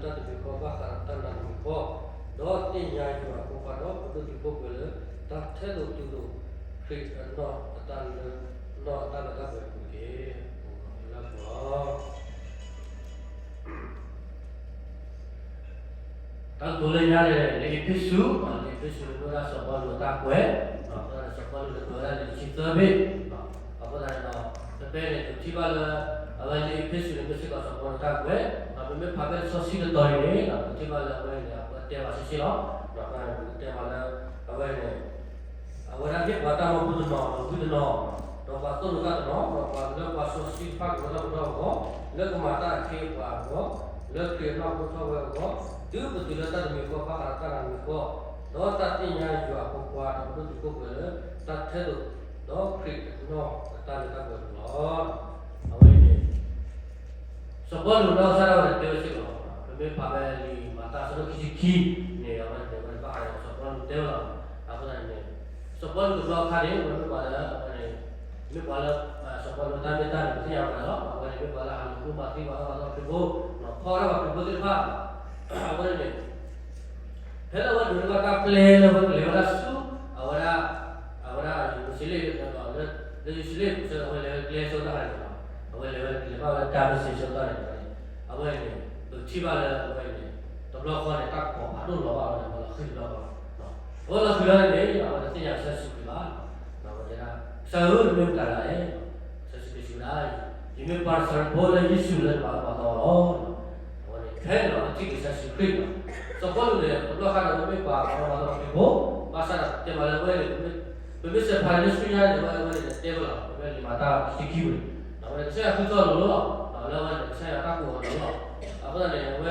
းတမံၤဃီ, ဒီးသ့ၣ်ညါယွၤအဖိခွါဒီးပဒိၣ်တုာ်ခိၣ်ပှဲၤလၢ တၢ်ထဲသိးတုၤဒိးခရံာ်အနီၣ်အတၢ်လၢ နီၣ်အတၢ်လၢတၢ်ပှဲၤပူၤတက့ၢ်. လၢပှၤ တၢ်ကတိၤလၢညါန့ၣ် လံာ်အ့းဖ့းစူး, လံာ်အ့းဖ့းစူးန့ၣ် မ့ၢ်ဝဲဒၣ်စီၤပီလူးအတၢ်ကွဲး, စီၤပီလူးန့ၣ်ကွဲးဝဲဒၣ်လံာ်တဆံသၢဘ့ၣ်, အဃိသတးန့ၣ်ဒီး ဖဲဖဲန့ၣ် ပထံၣ်ဘၣ်လၢ အဝဲလံာ်အ့းဖ့းစူးန့ၣ် မ့ၢ်စ့ၢ်ကီးစီၤပီလူးအတၢ်ကွဲး, ပမ့ၢ်ဖးဖဲလံာ်စီဆှံတတီၤအံၤန့ၣ် ပထံၣ်ဘၣ်လၢအဝဲန့ၣ် အဝဲတဲဘၣ်ဆ့ဆ့လီၤ, ဒီးပကတဲဘၣ်လၢ အဝဲန့ၣ် အဝဲဒၣ်ဟ့ၣ်ပှၤတၢ်မၢဖိတနီၤ ဒီးဝံတနီၤ, ဒီးပှၤသိၣ်လိသၣ်တနီၤ, ဒီးပှၤလၢပှၤစီဆှံတဖၣ်ကလၢထီၣ်ပှဲၤထီၣ်အဂီၢ်, လၢကမၤတၢ်အခ့အပှၤအဂီၢ်, လၢခရံာ်အနီၣ်ကဒိၣ်ထီၣ်ဝဲအဂီၢ်, တုၤပတုၤလၢတၢ်တမံၤဃီဘၣ်ဃးဒီးတၢ်နးတမံၤဃီ, ဒီးတၢ်သ့ၣ်ညါယွၤအဖိခွါဒီးပဒိၣ်တုာ်ခိၣ်ပှဲၤလၢ တၢ်ထဲသိး ဒီးခရံာ်အနီၣ်အတၢ်လၢတၢ်ပှဲၤပူၤလီၤ. အဝဲအံၤန့ၣ် စီၤပီလူးနီၢ်ကစၢ်ဒၣ်ဝဲန့ၣ်တဲဝဲစ့ၢ်ကီး, ပမ့ၢ်ဖးဖဲလံာ်မၤတၢ်အဆၢဒိၣ်ခံဆံခံန့ၣ် အဝဲန့ၣ် အဝဲဘၣ်ဃးဒီးစီၤပီလူးတဲဝဲလီၤ. အဃိသတးန့ၣ် စီၤပီလူးတဘျီအခါန့ၣ် အဝဲမ့ၢ်ပှၤလၢ အဝဲန့ၣ် မ့ၢ်ပှၤလၢ စီၤပီလူးတၢ်မ့ၢ်တၢ်န့ၣ် ပသ့ၣ်ညါဝဲဒၣ်လီၤ. အဝဲန့ၣ်မ့ၢ်ပှၤလၢဟးလူၤဃုမၤသံပှၤအါဂၤဒီးခရံာ်ဖိ, ဖီၣ်ဝဲဒၣ်ပှၤခရံာ်ဖိသ့ၣ်တဖၣ်, အဝဲန့ၣ် ဖဲလၢအဝဲဒိးန့ၢ်ဘၣ်တၢ်ပျဲလၢအဝဲကလဲၤဝဲဒၣ်ဆူ အဝဲဒၣ် အဝဲဒၣ်ယရူၤၡလ့ၣ် လၢယရူၤၡလ့ၣ်ပူၤဆၢ အဝဲလဲၤဝဲကျဲဆၢကတီၢ်န့ၣ်လီၤ. အဝဲလဲၤဝဲလဲၤဘၣ်ဝဲတၢ်မ့ၢ်စ့ဆၢကတီၢ်န့ၣ်လီၤ. အဝဲန့ၣ် ပထံၣ်ဘၣ်လၢအဝဲန့ၣ် တဘျီဃီန့ၣ် တၢ်ကပီၤဖးဒိၣ်လီၤဘၣ်ဝဲန့ၣ် အဝဲလီၤဃံၤတဘျီဃီလီၤ. အဝဲလီၤဃံၤလီၤန့ၣ် အဝဲတသ့ၣ်ညါကစၢ်ယ့ၣ်ၡူးခရံာ်ဘၣ်. အဝဲတဲဒၣ် ကစၢ်ဧၢ နမ့ၢ်မတၤတဂၤလဲၣ်. ကစၢ်ယ့ၣ်ၡူးခရံာ်စံးဝဲဒၣ် ယမ့ၢ်ပှၤတစၢတဖိလၢယ့ၣ်ၡူးလၢနပာ်အီၤပာ်သီအီၤလီၤ. အဝဲန့ၣ် ဖဲန့ၣ်လီၤ ပထံၣ်က့ၤကစၢ်ယ့ၣ်ၡူးခရံာ်လီၤ. စီၤပီလူးန့ၣ် တဘျီဃီန့ၣ် အဝဲမ့ၢ်ပှၤပာ်အီၤပာ်သီခရံာ်ဖိ, ဘၣ်ဆၣ်ဒီးတဲမးလၢအဝဲန့ၣ် ပမ့ၢ်စဲးဖးလၢဆူညါန့ၣ် အဝဲန့ၣ်တဲဝဲလီၤ ဖဲလံာ်မၤတၢ်ခံဆံခံပူၤန့ၣ် အဝဲန့ၣ် ကစၢ်ယွၤဃုထၢအီၤလီၤ. လၢအဝဲန့ၣ် ကစၢ်ယွၤတၢ်ကိးအီၤလီၤ. အဃိသတးန့ၣ် အဝဲ မ့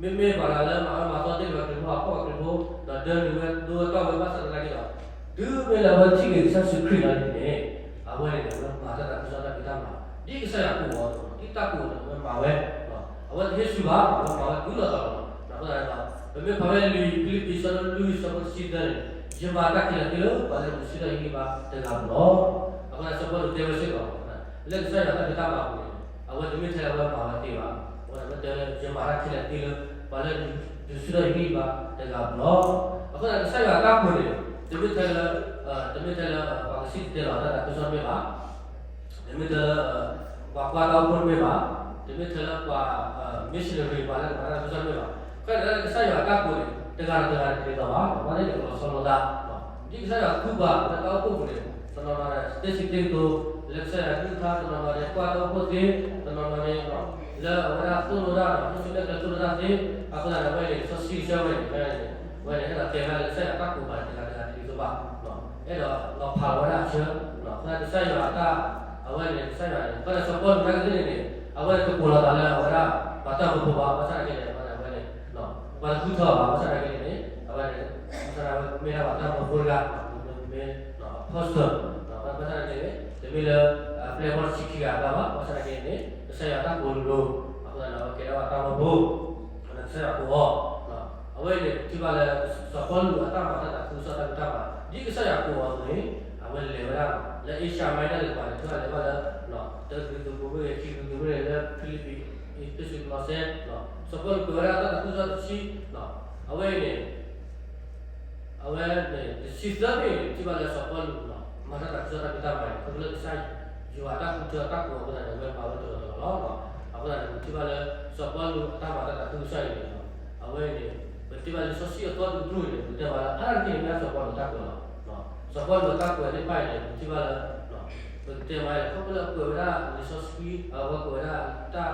မ့ၢ်ပှၤလၢမၤအၢမၤသီတ့ၢ်လၢပှၤခရံာ်ဖိအဖီခိၣ် ပှၤခရံာ်ဖိ ဒီးဒၢနုာ်ဝဲဒိဝဲတီၢ်ဝဲဘၣ်ဆၣ်သနာ်က့ဒီး တုၤမ့ၢ်လၢအဝဲထံၣ်က့ၤကစၢ်ယ့ၣ်ၡူးခရံာ်လီၤန့ၣ် အဝဲန့ၣ် အဝဲမၤတၢ်သးခုကစီၣ်တၢ်ဖံးတၢ်မၤ ဒ်ကစၢ်ယွၤကိးအီၤအသိး ဒ်တၢ်ကိးအီၤန့ၣ် အဝဲမၤဝဲ အဝဲတဟ့ၣ်ဆူၣ်ဘၣ် အဝဲမၤဝဲတုၤလီၤတီၤလီၤ. အဃိသတးဒီး ပမ့ၢ်ဖးဝဲလံာ်ဖံလံးပံး အဆၢဒိၣ်လွံၢ် အဆၢဖိတဆံသၢန့ၣ် ယမၤတၢ်ခဲလၢာ်သ့လၢ ပှၤလၢဒုးဆူၣ်ထီၣ်ယဟံၣ်ဘါတဂၤအပူၤလီၤ. အဃိသတး စီၤပီလူးတဲဝဲစ့ၢ်ကီး လၢကစၢ်ယွၤတၢ်ဖံးတၢ်မၤအပူၤန့ၣ် အဝဲတမ့ၢ်ထဲလၢအဝဲမၤဝဲသ့ဘၣ်. အဝဲဒၣ်အဝဲတဲလၢ ယမၤတၢ်ခဲလၢာ်သ့လၢ ပှၤလၢဒုးဆူၣ်ထီၣ်ယဟံၣ်ဘါတဂၤအပူၤလီၤ. အဃိသတး ကစၢ်ယွၤအတၢ်ကိးန့ၣ် တမ့ၢ်ထဲလၢ တမ့ၢ်ထဲလၢ ပှၤကစံၣ်တဲၤတဲလီၤတၢ်သးခုကစီၣ်တမ့ၢ်ဘၣ်. တမ့ၢ်ထဲလၢ ပှၤကွၢ်တၢ်အိၣ်ဖှိၣ်တမ့ၢ်ဘၣ်, တမ့ၢ်ထဲလၢပှၤ missionary ပှၤလၢကမၤတၢ်သးခုကစီၣ်တမ့ၢ်ဘၣ်. ခဲအံၤန့ၣ် ကစၢ်ယွၤအတၢ်ကိးန့ၣ် တဂၤဒီးတဂၤန့ၣ်တဒ်သိးဘၣ်, ပှၤန့ၣ်န့ၣ် ကလီၤဆီလိာ်သး ဒ်ကစၢ်ယွၤသူပှၤလၢတၢ်အိၣ်ဖှိၣ်ပူၤန့ၣ် တနီၤနီၤန့ၣ် သ့စံးသ့ကတိၤ လၢကစၢ်ယွၤကလုၢ်ကထါ, တနီၤနီၤန့ၣ် ကွၢ်တၢ်အိၣ်ဖှိၣ်သ့, တနီၤနီၤန့ၣ် လၢအဝဲဒၣ်သိၣ်လိတၢ်ဒီး ဟံးစုနဲၣ်ကျဲသိၣ်လိတၢ်သ့, အဃိသတးန့ၣ် အဝဲန့ၣ် စီဆှံကဆၢဝဲန့ၣ် အဝဲန့ၣ် အဲၣ်ဒိးတဲဝဲဒၣ်လၢကစၢ်ယွၤအတၢ်ကိးပူၤန့ၣ် တဂၤဒီးတဂၤတဒ်သိးဘၣ်, အဲၣ်ဒိးလီၤဖးလီၤဝဲဒၣ်အဆၢ, အဃိသတးကစၢ်ယွၤအတၢ် အဝဲန့ၣ် ကစၢ်ယွၤန့ၣ် ဖဲန့ၣ်စီၤပီလူးနာ်က့သ့ၣ်န့ၣ်န့ၣ် အဝဲန့ၣ်တကိးလီၤသးလၢအဝဲဒၣ် ပှၤတၢ်မၢဖိဘၣ်, ဘၣ်ဆၣ်သနာ်က့န့ၣ် အဝဲန့ၣ် ပှၤတဃုထၢအီၤဘၣ်, ဘၣ်ဆၣ်သနာ်က့န့ၣ်န့ၣ် အဝဲန့ၣ် ဘၣ်ဆၣ်သနာ်က့ မ့ၢ်ဒၣ်ပှၤတၢ်မၢဖိတဂၤ, မ့ၢ် apostle, ဘၣ်ဆၣ်သနာ်က့န့ၣ် တမ့ၢ်လၢ ပျဲၢ်ဘီၣ်တဆံခံဂၤအကျါဘၣ်, ဘၣ်ဆၣ်သနာ်က့န့ၣ် ကစၢ်ယွၤတၢ်ကိးလိၤလိၤ, အဃိသတးန့ၣ် အဝဲကဲထီၣ်ပှၤတၢ်မၢဖိ ကစၢ်ယွၤကိးအီၤ, အဝဲန့ၣ် ပထံၣ်ဘၣ်လၢ စီၤပီလူးအတၢ်မၤတၢ်သးခုကစီၣ်တၢ်ဖံးတၢ်မၤ ဒ်ကစၢ်ယွၤကိးအီၤအသိးန့ၣ် အဝဲလဲၤဝဲဒၣ် လၢ Asia Minor တကပၤန့ၣ် တုၤအလဲၤဘၣ်လၢ တၢကရံၣ်သူးပူၤမ့ၢ်ဂ့ၤ ခံကရံၣ်သူးပူၤမ့ၢ်ဂ့ၤ လၢဖံလံးပံး အ့းဖ့းစူး ကလီးစဲ စီၤပီလူးကွဲးဝဲဒၣ်တၢ်သးခုကစီၣ်တဆံ, အဝဲအံၤန့ၣ် အဝဲန့ၣ် တဆံသၢဘ့ၣ်န့ၣ် ပထံၣ်ဘၣ်လၢစီၤပီလူး မၤတၢ်သးခုကစီၣ်တၢ်ဖံးတၢ်မၤန့ၣ် ခီဖျိလၢကစၢ်ယွၤတၢ်ဃုထၢတၢ်ကိးအဃိသတးန့ၣ် အဝဲမၤဝဲတလီၤတလီၤလီၤ. အဃိသတးန့ၣ် ပထံၣ်ဘၣ်လၢ စီၤပီလူးအတၢ်မၤတၢ်သးခုကစီၣ်အံၤန့ၣ် အဝဲအံၤန့ၣ် ပထံၣ်ဘၣ်လံာ်စီဆှံအသီတကတြူၢ်န့ၣ် ပကတဲမးလၢ အါတက့ၢ်န့ၣ် မ့ၢ်ဒၣ်စီၤပီလူးတၢ်ကွဲးလီၤ. စီၤပီလူးအတၢ်ကွဲးသ့ၣ်တဖၣ်အံၤန့ၣ် ပထံၣ်ဘၣ်လၢ ပကတဲမးလၢ ခီဖျိလၢအကွဲးဝဲဒၣ်လံာ်စီဆှံ အဝဲကွဲးဝဲဒၣ်တၢ်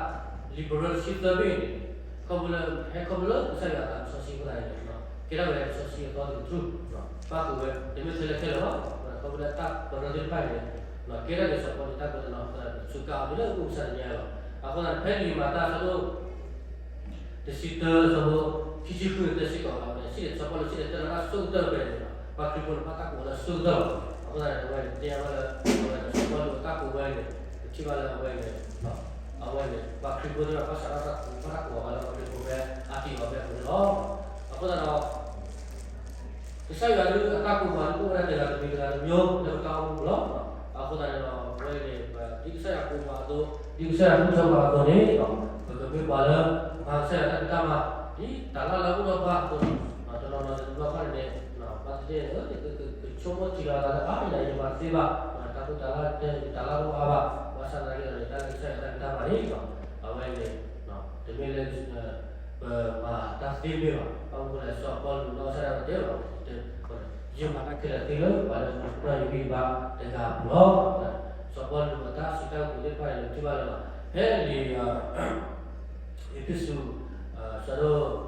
liberal တဆံသၢဘ့ၣ်န့ၣ် ခီဖျိလၢ ဟဲခီဖျိလၢကစၢ်ယွၤအသးလံာ်စီဆှံအဃိသတးန့ၣ် ကဲထီၣ်ဝဲဒၣ်လံာ်စီဆှံအသီတကတြူၢ် ပၣ်ဃုာ်ဝဲ တမ့ၢ်ထဲလၢခဲလၢာ်ဘၣ်, ခီဖျိလၢတၢ်ပရၢသ့ၣ်တဖၣ်အံၤန့ၣ် ကဲထီၣ်က့ၤစီၤပီလူးတၢ်ကွဲးတနီၤအဃိသတး စူးကါအီၤဒ်လၢအအိၣ်ကစၢ်တနံၤညါလီၤ. အဃိသတး ဖဲလံာ်မၤတၢ်အဆၢဒိၣ် တဆံတၢ အဆၢဖိ ခံဆံဃုန့ၣ် တဲစ့ၢ်ကီးလၢအဝဲ စံၣ်တဲၤ စီၤပီလူးစံၣ်တဲၤတဲလီၤတၢ်ဆိကတၢၢ်ဖဲန့ၣ်လီၤ. ပှၤခရံာ်ဖိန့ၣ် ဘၣ်တၢ်ကိးလၢအဆိကတၢၢ်လီၤ. အဃိသတးန့ၣ် အဝဲန့ၣ် သ့ၣ်ညါဘၣ်လၢ အဝဲစီၤပီလူးအတၢ်ကိးဝဲန့ၣ် ပထံၣ်ဘၣ်လၢအဝဲန့ၣ် အဝဲန့ၣ် ပှၤခရံာ်ဖိသ့ၣ်တဖၣ် ဘၣ်ဆၣ်ဒီးတၢ်ကူးဘၣ်တၢ်ကူးအီၤလၢပှၤခရံာ်ဖိဖဲအါတံၤအီၤဖဲအပူၤန့ၣ်လီၤ. အဃိသတးဒီး ကစၢ်ယွၤဒုးအတၢ်ကူးပှၤဒုးအိၣ်ဝဲဒၣ်တဂၤတမံၤ တဂၤတမံၤ လၢပတၢ်အိၣ်မူပူၤလီၤ. အဃိသတးန့ၣ်ဒီး အဝဲန့ၣ် ဒ်ကစၢ်ယွၤကူးပှၤအသိး ဒ်ကစၢ်ယွၤဃုထၢပှၤအသိးန့ၣ် ပကမ့ၢ်ပှၤလၢ မၤကစၢ်ယွၤတၢ်ဖံးတၢ်မၤ ဒ်တၢ်လၢ်လၢအိၣ်ဒီးပှၤအသိးန့ၣ် တနီၤနီၤတဘျီဘျီန့ၣ် ဘၣ်သ့ၣ်သ့ၣ် ကဆိကမိၣ်ထံလီၤသးလၢ အါ ယၤယမၤတသ့ဘၣ်, တၢ်ကူၣ်တၢ်လၢ်တဲ ယတၢ်လၢ်တအိၣ်အါဘၣ်, ဘၣ်ဆၣ်သနာ်က့ဒီးန့ၣ် တၢ်လၢကစၢ်ယွၤတၢ်ဖံးတၢ်မၤန့ၣ် အဝဲန့ၣ် တမ့ၢ်လၢ ပမၤတၢ်သ့မ့ၢ်ဘၣ်. ဘၣ်မနုၤလဲၣ် စီၤပီလူးနီၢ်ကစၢ်ဒၣ်ဝဲတဲလီၤ ယမၤတၢ်ခဲလၢာ်သ့လၢပှၤလၢနီၢ်ယံၤဘံၣ်ဘါတဂၤအပူၤလီၤ. စီၤပီလူးအတၢ်စံးတၢ်ကတိၤသ့ၣ်တဖၣ်န့ၣ် ပထံၣ်ဘၣ်လၢ ဖဲလံာ် အ့းဖ့းစူး စီၤဒိၣ် လံာ်ဖံလံးပံး ဆၢဒိၣ်လွံၢ်ဆၢဖိခံဆံတၢ အဂ့ၢ်ဒ်အံၤ ယမူတမ့ၢ်ခ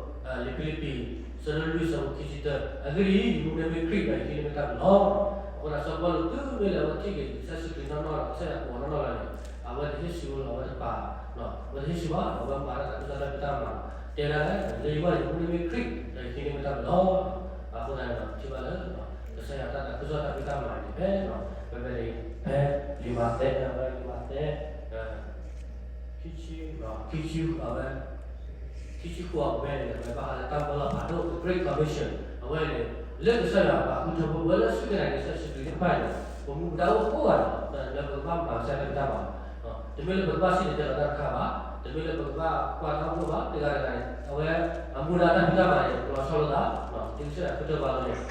ရံာ်ဒီး ယဟံးန့ၢ်မ့ၢ်တၢ်ပလီၢ်. အဃိသတး စီၤပီလူးတုၤမ့ၢ်လၢအဝဲထံၣ်က့ၤကစၢ်ယ့ၣ်ၡူးခရံာ်နီၢ်နီၢ်ဒီး ကစၢ်ယွၤကိးအီၤနီၢ်နီၢ်လီၤန့ၣ် အဝဲတဟ့ၣ်ဆူၣ်လီၤ အဝဲတပာ် အဝဲတဟ့ၣ်ဆူၣ်ဘၣ် အဝဲမၤတၢ်သးခုကစီၣ်တၢ်ဖံးတၢ်မၤ တဲဒၣ်လၢ လၢယဂီၢ်န့ၣ် ယမူတမ့ၢ်ခရံာ်ဒီး ယဟံးန့ၢ်မ့ၢ်တၢ်ပလီၢ်. အဃိသတးန့ၣ်ဒီး ထံၣ်ဘၣ်လၢ ကစၢ်ယွၤတၢ်သးခုကစီၣ်တၢ်ဖံးတၢ်မၤန့ၣ် ဖဲ ဖဲဖဲန့ၣ် ဖဲလံာ်မးသဲ ဖဲလံာ်မးသဲ ခံဆံ ခံဆံ အဝဲ ခံဆံဃိးအဝဲန့ၣ် အဝဲဘၣ်ဃးလၢတၢ်မၢလီၤဖးဒိၣ် the Great Commission အဝဲန့ၣ် လၢကစၢ်ယွၤပာ်ဃုထၢဖိ ပဝဲလၢစူၢ်က့ၤနာ်က့ၤကစၢ်ယ့ၣ်ၡူးခရံာ်သ့ၣ်တဖၣ်န့ၣ် ပမူပဒါအိၣ်ကိးဂၤန့ၣ် လၢပကဘၣ်မၤကစၢ်ယွၤတၢ်ဖံးတၢ်မၤ တမ့ၢ်လၢပကဘၣ်စံၣ်တဲၤတဲလီၤတၢ်တခါဘၣ်, တမ့ၢ်လၢပကဘၣ်ကွၢ်တၢ်အိၣ်ဖှိၣ်ဘၣ်, တဂၤတဂၤန့ၣ် အဝဲအမူဒါတၢ်ဖံးတၢ်မၤန့ၣ် ပလီၤဆီလိာ်သး ဒ်ကစၢ်ယွၤဃုထၢပှၤအသိးန့ၣ်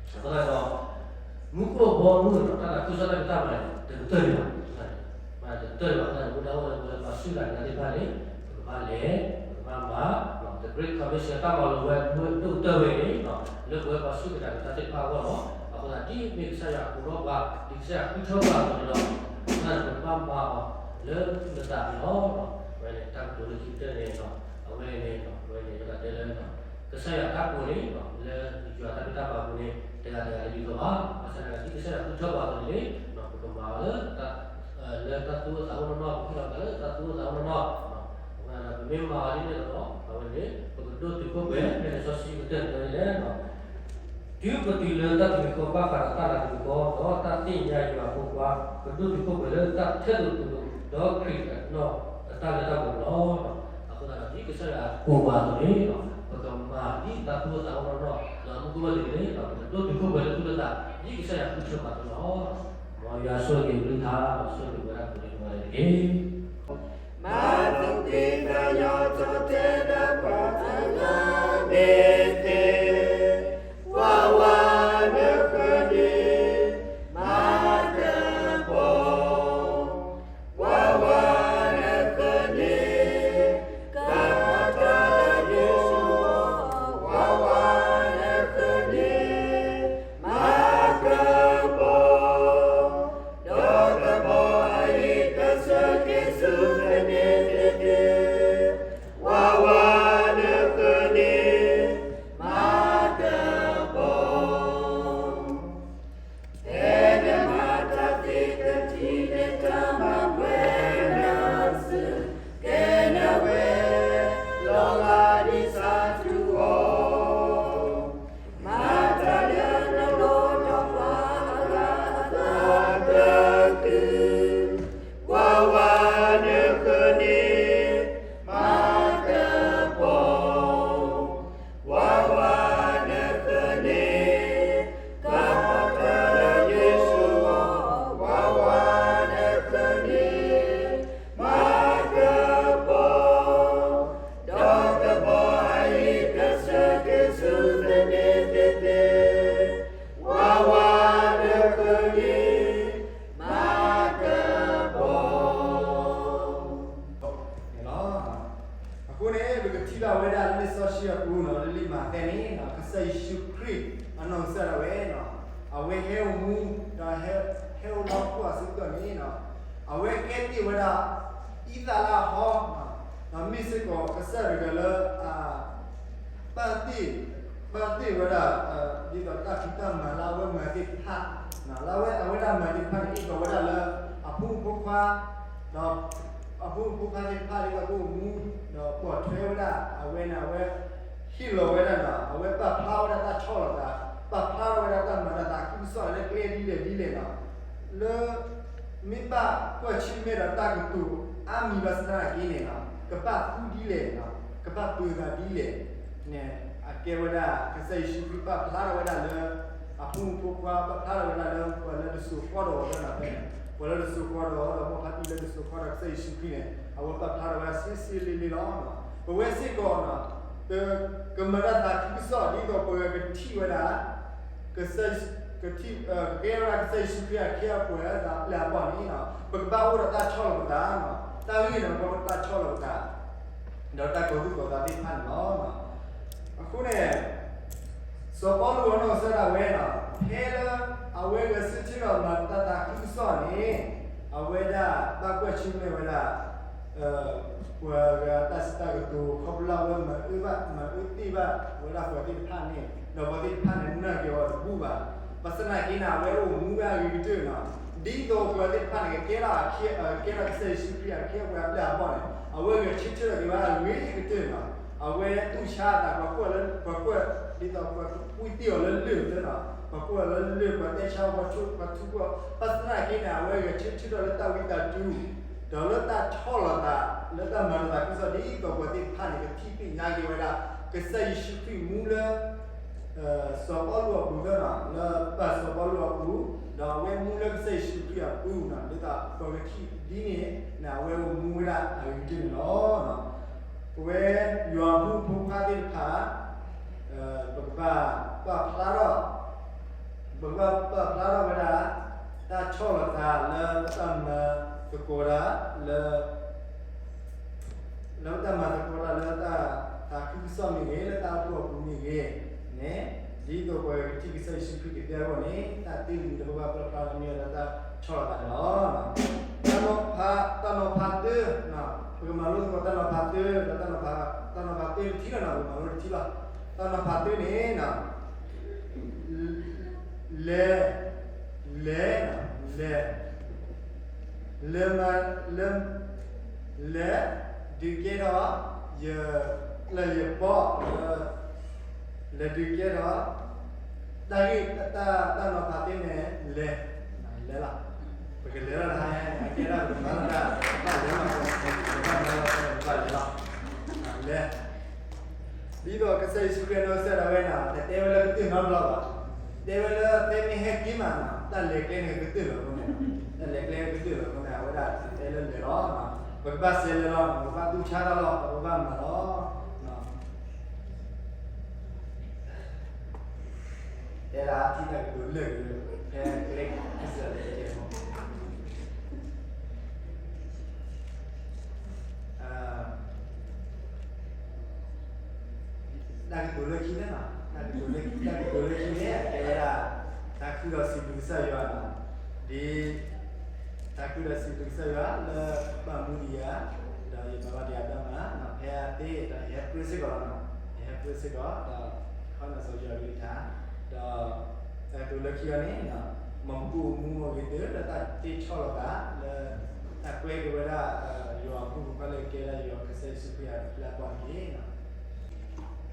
အဃိသတးဒီး မူခိၣ်ဘီမုၢ်ဒီးတၢ်သးခုကစီၣ်တၢ်ဖံးတၢ်မၤန့ၣ် တကတၢၢ်န့ၣ်ဘၣ်, တကတၢၢ်န့ၣ်ဘၣ် အဃိသတးန့ၣ် မူဒါအိၣ်လၢပဝဲပှၤစူၢ်က့ၤနာ်က့ၤသ့ၣ်တဖၣ်န့ၣ် ပကဘၣ်လဲၤ ပကဘၣ်မၤ the Great Commission တၢ်မၤလိာ်ဝဲဒိၣ်ကတၢၢ်ဝဲအံၤန့ၣ် လၢပဝဲပှၤစူၢ်က့ၤနာ်က့ၤတၢ်သ့ၣ်တဖၣ်အဂီၢ်လီၤ. အဃိသတး ဒ်မ့ၢ်ကစၢ်ယွၤကိးထီၣ်ပှၤ ဒ်ကစၢ်ယွၤဃုထၢပှၤအသိးန့ၣ်ဒီး အဃိသတးပကဘၣ်မၤအီၤလၢသုသးန့ၣ်လီၤ. အဝဲန့ၣ် တၢ်ကတိၤလၢခံကတၢၢ်န့ၣ် အဝဲန့ၣ် အဝဲန့ၣ် ယကတဲလၢ ကစၢ်ယွၤတၢ်ကိးန့ၣ် လၢယွၤတၢ်ဖံးတၢ်မၤအပူၤန့ၣ် တဂၤတဂၤတဒ်သိးဘၣ်. ဘၣ်ဆၣ်သနာ်က့ ဒ်ကစၢ်ယွၤဃုထၢပှၤအသိးန့ၣ် ပကမၤအီၤလၢ လၢတၢ်သူၣ်အိၣ်သးအိၣ်နီၢ်နီၢ်, ပဟ့ၣ်လီၤသးလၢတၢ်သူၣ်အိၣ်သးအိၣ်နီၢ်နီၢ်, ပမ့ၢ်မၤအီၤဒ်န့ၣ်ဒီး အဝဲန့ၣ် ပကဒိၣ်တုာ်ခိၣ်ပှဲၤ ဖဲလံာ်စီဆှံကတၢၢ်န့ၣ်တဲလဲၣ် တုၤပတုၤလၢတၢ်သူၣ်မံၤသးမံၤဘၣ်ဃးဒီးတၢ်နးတမံၤဃီ ဒီးတၢ်သ့ၣ်ညါယွၤအဖိခွါ, ပဒိၣ်တုာ်ခိၣ်ပှဲၤလၢတၢ်ထဲသိးတုၤ ဒီးခရံာ်အနီၢ်အတၢ်လၢတၢ်ပှဲၤလီၤ. အဃိသတးဒီး ဒ်ကစၢ်ယွၤကိးပှၤအသိးန့ၣ် ပကမၤဒ်တၢ်သူၣ်အိၣ်သးအိၣ်နီၢ်နီၢ် ဒီးမူခိၣ်ဘၢတဂ့ၤန့ၣ် ပကဒိၣ်တုာ်ခိၣ်ပှဲၤလၢသူၣ်လၢသး ဒ်ကစၢ်ယွၤဃုထၢပှၤအသိးလီၤ. မ်ယွၤဆိၣ်ဂ့ၤကလုၢ်ကထါ ဒီးဆိၣ်ဂ့ၤဝဲဒၣ်ကိးဒံးနီၢ်ဂၤဒဲးတက့ၢ်. မၤသံကွံာ်တၢ်ညီထီၣ်တဲဒၣ်ပှၤတဂၤ မ့ၢ်သ့ ဝါဝါနဃၢၤန့ၣ် မၤကပီၤ ဝါဝါနဃၢၤန့ၣ် ကပီၤတၢ်လၢယ့ၣ်ၡူး ဝါဝါနဃၢၤန့ၣ် မၤကပီၤ ဒီးကဘီအဟံၣ်ကစၢၢ်က့ၤဆူသန့ၤသ့သ့ ဝါဝါနဃၢၤန့ၣ် မၤကပီၤ ဖဲနမၤတၢ်သ့ကထံၣ်န့ၣ် တၢ်မၤပှဲၤနစု ကဲနဝဲ လီၤဂာ်ဒ်ဆၣ်ထူအီၤ မၤတၢ်လၢနလီၢ်ဒီးပှၤအဂၤအသးကကုၢ် ဝါဝါနဃၢၤန့ၣ် မၤကပီၤ ဝါဝါနဃၢၤန့ၣ် ကပီၤတၢ်လၢယ့ၣ်ၡူးအီၤ ဝါဝါနဃၢၤန့ၣ် မၤကပီၤ ဒီးကဘီအဟံၣ်ကစၢၢ်က့ၤဆူသန့ၤသ့သ့ ဝါဝါနဃၢၤန့ၣ် မၤကပီၤ န့ၣ်လီၤ. အဃိန့ၣ် ပကထံၣ်ဘၣ်ဝဲဒၣ်လၢလံာ်စီဆှံအပူၤနီၤ လၢလံာ်မးသဲန့ၣ် ကစၢ်ယ့ၣ်ၡူးခရံာ်အနီၢ်ကစၢ်ဒၣ်ဝဲနီၤ အဝဲဟဲအိၣ်မူ ဒီးဟဲအိၣ်လၢဟီၣ်ခိၣ်အဆၢကတီၢ်န့ၣ်နီၤ အဝဲကဲတ့ၢ်ဝဲဒၣ် အံသၣ်လၢအဟီ ဒီးမ့ၢ်စ့ၢ်ကီးကစၢ်တဂၤလၢ ပာ်တ့ၢ် ပာ်တ့ၢ်ဝဲဒၣ် ဒ်သိးတၢ်ဖံးတၢ်မၤလၢအဝဲမၤသ့ၣ်တဖၣ် လၢအဝဲအဝဲဒၣ်မၤသ့ၣ်တဖၣ်န့ၣ် အ့ၣ်ကီးဝဲဒၣ်လၢ အဖိမုၣ်ဖိခွါ ဒီး အဖိမုၣ်ဖိခွါသ့ၣ်တဖၣ်လၢအအိၣ်မူ ဒီးပိာ်ထွဲဝဲဒၣ် အဝဲန့ၣ် အဝဲ ဟ့ၣ်လီၤဝဲဒၣ်ဒီး အဝဲပာ်ဖျါဝဲဒၣ်တၢ်ဆီၣ်လီၤသး ပာ်ဖျါထီၣ်ဝဲဒၣ်တၢ်မၤတၢ်သးခုကစီၣ်လၢကျဲဒ်လဲၣ်ဒ်လဲၣ်ဒီး လၢ မ့ၢ်ဘၣ်ကွၢ်ဆၢၣ်မဲာ်ဒီးတၢ်ကတိၤ အါမံၤဘၣ်ဆၣ်သနာ်က့န့ၣ်လီၤ, ကဘၣ်သူဒ်လဲၣ်လီၤ, ကဘၣ်ပၢၤသးဒ်လဲၣ်န့ၣ် အကဲဝဲဒၣ် ကစၢ်ယ့ၣ်ၡူးခရံာ်ပာ်ဖျါထီၣ်ဝဲဒၣ်လၢ အဖိမုၣ်ဖိခွါ ပာ်ဖျါထီၣ်ဝဲဒၣ်လၢ ပှၤလၢတစိၤဃီဒီးအီၤဒီး ပှၤလၢတစိၤဃီဒီးအီၤဒီး မိၢ်ဖါတံၢ်လၢတစိၤဃီဒီးကစၢ်ယ့ၣ်ၡူးခရံာ်န့ၣ် အဝဲပာ်ဖျါထီၣ်ဝဲဒၣ်ဆ့ဆ့လ့လ့လီၤ. ပဝဲစ့ၢ်ကီး ကမၤတၢ်သးခုကစီၣ်ဒ်သိးပကထံၣ်ဝဲဒၣ် ကစၢ် ကထံၣ် ကကဲထီၣ်ဝဲဒၣ်ကစၢ်ယ့ၣ်ၡူးခရံာ်အခ့အပှၤအပျဲၢ်အဘီၣ်န့ၣ် ပကဘၣ်အိၣ်ဒီးတၢ်ဆီၣ်လီၤပသး, တၢ်ဂ့ၢ်န့ၣ် ပကဘၣ်အိၣ်ဒီးတၢ်ဆီၣ်လီၤပသး ဒီးတၢ်ကီၤသူၣ်ကီၤသးသ့ၣ်တဖၣ်န့ၣ်လီၤ. အဃိန့ၣ် စီၤပီလူးအနီၢ်ကစၢ်ဒၣ်ဝဲန့ၣ် ဖဲလၢအဝဲဂဲၤဆၢထၢၣ်ဒီးမၤတၢ်သးခုကစီၣ်န့ၣ် အဝဲဒၣ်ဘၣ်ကွၢ်ဆၢၣ်မဲာ်ဝဲဒၣ် ပှၤဂၤတၢ်စံးတၢ်ကတိၤခီဖျိလၢအဝဲမၤအၢဘၣ် မၤအၢသ့ၣ်ဘၣ်ဝဲဒၣ်ပှၤသ့ၣ်တဖၣ်န့ၣ် ဒီးပှၤသ့ၣ်တဖၣ်န့ၣ် နာ်က့ၤအီၤတဘူၣ်ဘၣ်. ဘၣ်ဆၣ်သနာ်က့န့ၣ် အဝဲအိၣ်မူဝဲအဂ့ၤကတၢၢ်န့ၣ် ဒ်သိးပှၤသ့ၣ်တဖၣ်န့ၣ် ကကဲထီၣ် ကဲထီၣ်ကစၢ်ယ့ၣ်ၡူးခရံာ်အခ့အပှၤအပျဲၢ်အဘီၣ်န့ၣ် အဝဲဂဲၤဆၢထၢၣ်က့ၤဝဲအဂ့ၤကတၢၢ်န့ၣ် အဝဲတူၢ်ဆါအသး ပှၤကွၢ်လၢ ပှၤကွၢ် ဒ်သိးပှၤကွၢ်တ့ၢ်အီၤလၢလၢၢ်သၢန့ၣ် ပှၤကွၢ်အီၤလၢလၢၢ် ပှၤတဲဆါ ပှၤထူ ပှၤထူကွၢ် ဘၣ်ဆၣ်သနာ်က့န့ၣ် အဝဲဂဲၤဆၢထၢၣ်ထီၣ်လၢတၢ်ဝံသးစူၤ ဒီးလၢတၢ်ဆီၣ်လီၤသး လၢတၢ်မၤလီၤသးခုကစီၣ်ဒ်သိးပှၤသ့ၣ်တဖၣ်န့ၣ် ကထံၣ်သ့ၣ်ညါက့ၤဝဲဒၣ် ကစၢ်ယ့ၣ်ၡူးခရံာ်မူလၢ စီၤပီလူးအပူၤသၢန့ၣ် လၢပၢ်စီၤပီလူးအပူၤ ဒီးအဝဲမူလၢကစၢ်ယ့ၣ်ၡူးခရံာ်အပူၤန့ၣ် ဒ်သိးပှၤကထံၣ်ဒ်န့ၣ်န့ၣ် အဝဲအိၣ်မူဝဲဒၣ်အဂ့ၤကတၢၢ်န့ၣ်လီၤ. ပဝဲယွၤအဖိမုၣ်ဖိခွါသ့ၣ်တဖၣ် ပကဘၣ်ပာ်ဖျါထီၣ် ပကဘၣ်ပာ်ဖျါထီၣ်ဝဲဒၣ် တၢ်ဆီၣ်လီၤသးလၢတၢ်မၤသကိးတၢ်လၢ လၢတၢ်မၤသကိးတၢ်လၢတၢ် သးခုကစီၣ်မ့ၢ်ဂ့ၤ လၢတၢ်အိၣ်ဖှိၣ်အပူၤမ့ၢ်ဂ့ၤန့ၣ် ဒ်သိးပှၤကထံၣ်ကစၢ်ယ့ၣ်ၡူးခရံာ်ကသ့အဂီၢ်န့ၣ် တၢ်သ့လံၤလၢပဘၣ်ပာ်ဖျါထီၣ်မ့ၢ်ဝဲဒၣ်တၢ်ဆီၣ်လီၤသးန့ၣ်လီၤ. တၢ်နီၤဖး တၢ်နီၤဖးတၢ ပကမၤလိသကိးတၢ်နီၤဖးတၢ ဒီးတၢ်နီၤဖး တၢ်နီၤဖးတၢတထံၣ်လီၤန့ၣ် ပကမၤလိတထံၣ်လီၤ. တၢ်နီၤဖးတၢန့ၣ် လဲၤ လဲၤ လဲၤ လဲၤမၤ လဲၤ လဲၤ ဒုးကဲထီၣ် ယ လၢယဘီ လၢ လဲၤဒုးကဲထီၣ် တၢ်ဂ့ၢ် တၢ် တၢ်နီၤဖးတၢန့ၣ် လဲၤ လဲၤလီၤ. ပကလဲၤလီၤ တဟါညါ အကဲဒၣ်ပကမၤလီၤတၢ် ဘၣ်လဲၤလီၤ ပကမၤလီၤတၢ် ဘၣ်လဲၤလီၤ လဲၤ ဒ်သိးကစၢ်ယ့ၣ်ၡူးခရံာ်အနီၢ်ကစၢ်ဒၣ်ဝဲန့ၣ် တတဲဝဲလၢကတၢၢ်နီတဘျီဘၣ်. တဲဝဲလၢတဲမ့ၢ်ဟဲက့ၤမးန့ၣ် တၢ်လဲၤကျဲန့ၣ်ကတၢၢ်လီၤအဃိန့ၣ်, တၢ်လဲၤကျဲကတၢၢ်လီၤအဃိန့ၣ် အဝဲဒၣ်တဲလၢလဲၤလီၤ. ပကဘၣ်စဲးလဲၤလီၤ, ပကဘၣ်သူၣ်ဆါတၢ်လီၤ, ပကဘၣ်မၤလီၤ. တဲဒၣ်ထံၣ်တၢ်ကတိၤလၢာ်က့ၤ ဖဲကျဲကစၢ်လၢတဲမး တၢ်ကတိၤလၢခံန့ၣ်, တၢ်ကတိၤလၢခံန့ၣ် အကဲဝဲဒၣ် တၢ်ခုဒီးစံးဘျုးကစၢ်ယွၤန့ၣ်, ဒ် တၢ်ခုဒီးစံးဘျုးကစၢ်ယွၤလၢဘၣ်မူဒံးယၤ, ဒီးယမၤဘၣ်ဒံးယၤတၢ်မၤ, ဖဲအသ့ဒီးယဟဲပြၢစ့ၢ်ကီးလီၤ, ယဟဲပြၢစ့ၢ်ကီး ဒီးခီနစီၤယွၤကလုၢ်ကထါ, ဒီး တၢ်ကတိၤလၢခံအံၤန့ၣ်, မ်ပကအိၣ်မူအဂ့ၤကတၢၢ် လၢတၢ်သ့ဆီၣ်လီၤသး လၢတၢ်ကွဲက့ၤဝဲဒၣ် ယွၤအဖိမုၣ်ဖိခွါလၢကဲဒၣ်ယွၤကစၢ်ယ့ၣ်ၡူးခရံာ်အပျဲၢ်အဘီၣ်တက့ၢ်.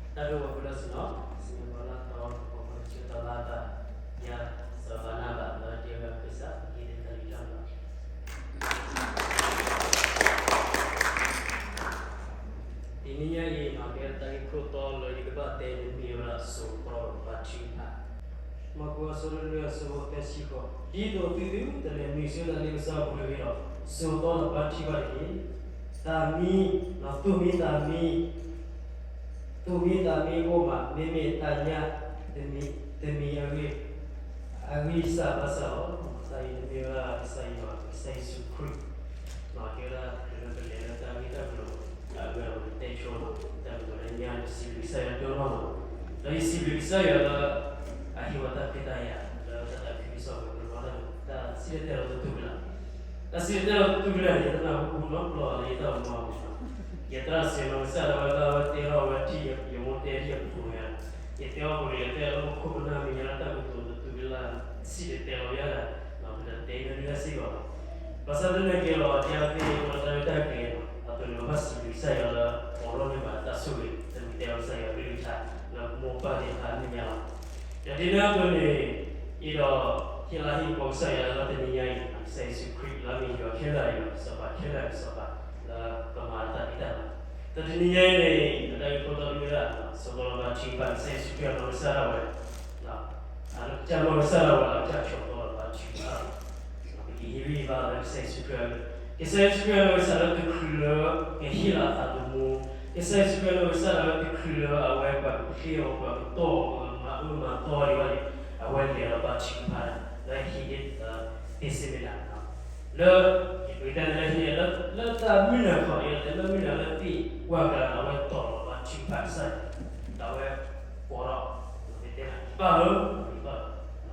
တၢ်ဒိၣ်ဝဲပှၤဒီးစံၣ်နီၤ, စံၣ်နီၤပှၤလၢအသီ ပှၤဆၢတီၢ်လၢအသး, ယၤစီၤဘၤနၤဘး လၢတ့ဝဲခၢၣ်စး က့ၤတၢ်လံၤတၢ်လီၤ တနံၤညါအံၤ မ့ၢ်ကဲတၢ်ဂ့ၢ်ခိၣ်တီလၢယကဘၣ်တဲန့ၣ်မ့ၢ်ဝဲဒၣ် စိၤသီဒီးပှၤထံတဖၣ်, မၢ်ကူးအဆၢဒိၣ်လွံၢ်အဆၢဖိသၢဆံဃိး, ဒ်သိးသုသုတလဲၤနုာ်ဆူတၢ်လ့ပစီအပူၤတဂ့ၤဒီး, စိၤသီဒီးပှၤထံတဖၣ်တက့ၢ်. တၢ်မံ, သိၣ်မံသးမံ သိၣ်မံသးမံအိၣ်ဘၣ်, မ့မ့ၢ်တၢ်ညၣ်တမံၤအဂ့ၢ်, အဂံၢ်စၢ်ဘါစၢ်လီၤ. တၢ်အံၤန့ၣ်မ့ၢ်ဝဲဒၣ်ကစၢ်ယွၤ, ကစၢ်ယ့ၣ်ၡူးခရံာ်, ကဲဝဲဒၣ်တချုးလၢပလဲၤလၢတၢ်ဂ့ၢ်တၢ်ကျိၤအဂၤဒီး ပတဲဆိလီၤ, တၢ်ကတိၤလၢညါန့ၣ်စံးဘျုးကစၢ်ယွၤတၢ်လီၤ. ဒီးယစံးဘျုးကစၢ်ယွၤလၢ အဟ့ၣ်ဝဲတၢ်ခွဲးတၢ်ယာ် လၢတၢ်သးခုကစီၣ်ဝဲၤကျိၤလီၤ. တၢ်စံၣ်တဲၤတဲလီၤတတူၢ်ကလာ်, တၢ်စံၣ်တဲၤတဲလီၤတတူၢ်ကလာ်န့ၣ် ယတနၢ်ဟူပူၤနီတဘျီလၢယတၢ်အိၣ်မူအပူၤ, ယသရၣ်စဲၤနီၤကစၢ်ဒၣ်ဝဲလၢအဝဲတဲထီၣ်ဝဲထံၣ် ယမိၢ်တဲထံၣ်ယဖိမုၣ်ညါ, ယတဲအီၤပူၤန့ၣ် ယတဲလၢပခိၣ်ပနၢ်မဲာ်ညါလၢတၢ်ကတိၤတတူၢ်ကလာ် စံၣ်တဲၤတဲလီၤယၤဒၣ်, ပတတဲလၢဒုၣ်ဒါစ့ၢ်ကီးလီၤ. ဘၣ်ဆၣ်သနာ်က့ဒီး တဲအီၤသ့ၣ်တၢ်ရဲၣ်တၢ်ကျဲၤန့ၣ် အသိးန့ၣ် ပဘၣ်စံးဘျုးကစၢ်ယွၤလၢ အိးထီၣ်န့ၢ်ဘၣ်တၢ်ဆိၣ်ဂ့ၤ တမ့ၢ်တဲအီၤကစၢ်ယွၤကလုၢ်ကထါ လၢမိၢ်ပၢ်သ့ၣ်တဖၣ်အမဲာ်ညါလီၤ. ဒီးဒ်န့ၣ်အသိးန့ၣ် အံၤဒီး ဟ့ၣ်လၤဟ့ၣ်ကပီၤကစၢ်ယွၤလၢတနံၤညါအံၤ ကစၢ်ယ့ၣ်ၡူးခရံာ်လၢအမ့ၢ်ယွၤခဲလၢာ်အယွၤ စီၤပၤခဲလၢာ်အစီၤပၤ လၢကမၤတၢ်ဒ်တၢ်ဘၣ်. ဒီးတနံၤညါအံၤန့ၣ် အတၢ်ဂ့ၢ်ခိၣ်တီမ့ၢ်ဝဲဒၣ် ဆိးသီလီၤဘါထုကဖၣ် ကစၢ်ယ့ၣ်ၡူးခရံာ်အနီၢ်ကစၢ်ဒၣ်ဝဲ, အနီၢ်ကစၢ်ဒၣ်ဝဲ အကစၢ်ဆိးသီလီၤဘါထုကဖၣ်လီၤ. ပကဟ့ၣ်ဂံၢ်ဟ့ၣ်ဘါလၢကစၢ်ယ့ၣ်ၡူးခရံာ်, ကစၢ်ယ့ၣ်ၡူးခရံာ်အနီၢ်ကစၢ်လၢတချုးလၢကဟ့ၣ်လီၤအသးသမူ, ကစၢ်ယ့ၣ်ၡူးခရံာ်အနီၢ်ကစၢ်ဒၣ်ဝဲတချုးလၢအဝဲပှၤကဃ့အီၤ ပှၤကတီၢ်အီၤ ပှၤကမၤအၢမၤသီအီၤဒံးဘၣ်န့ၣ် အဝဲလဲၤလီၤဘါထုကဖၣ်ဒၣ် လၢဟံၣ်ဒ့ၣ်သ့ၣ်စ့မ့လး လၢ ယပကတဲန့ၣ်လၢဟံၣ်န့ၣ် လၢတၢ်မုၢ်နၤခီန့ၣ် လၢမုၢ်နၤလၢသ့ၣ်ပှၢ်ကျါန့ၣ် အဝဲတီၢ်လီၤဘါထုကဖၣ်ကစၢ်ယွၤ, ဒီးအဝဲကိးထီၣ် တဲဘၣ်လၢ ဘၣ်လၢ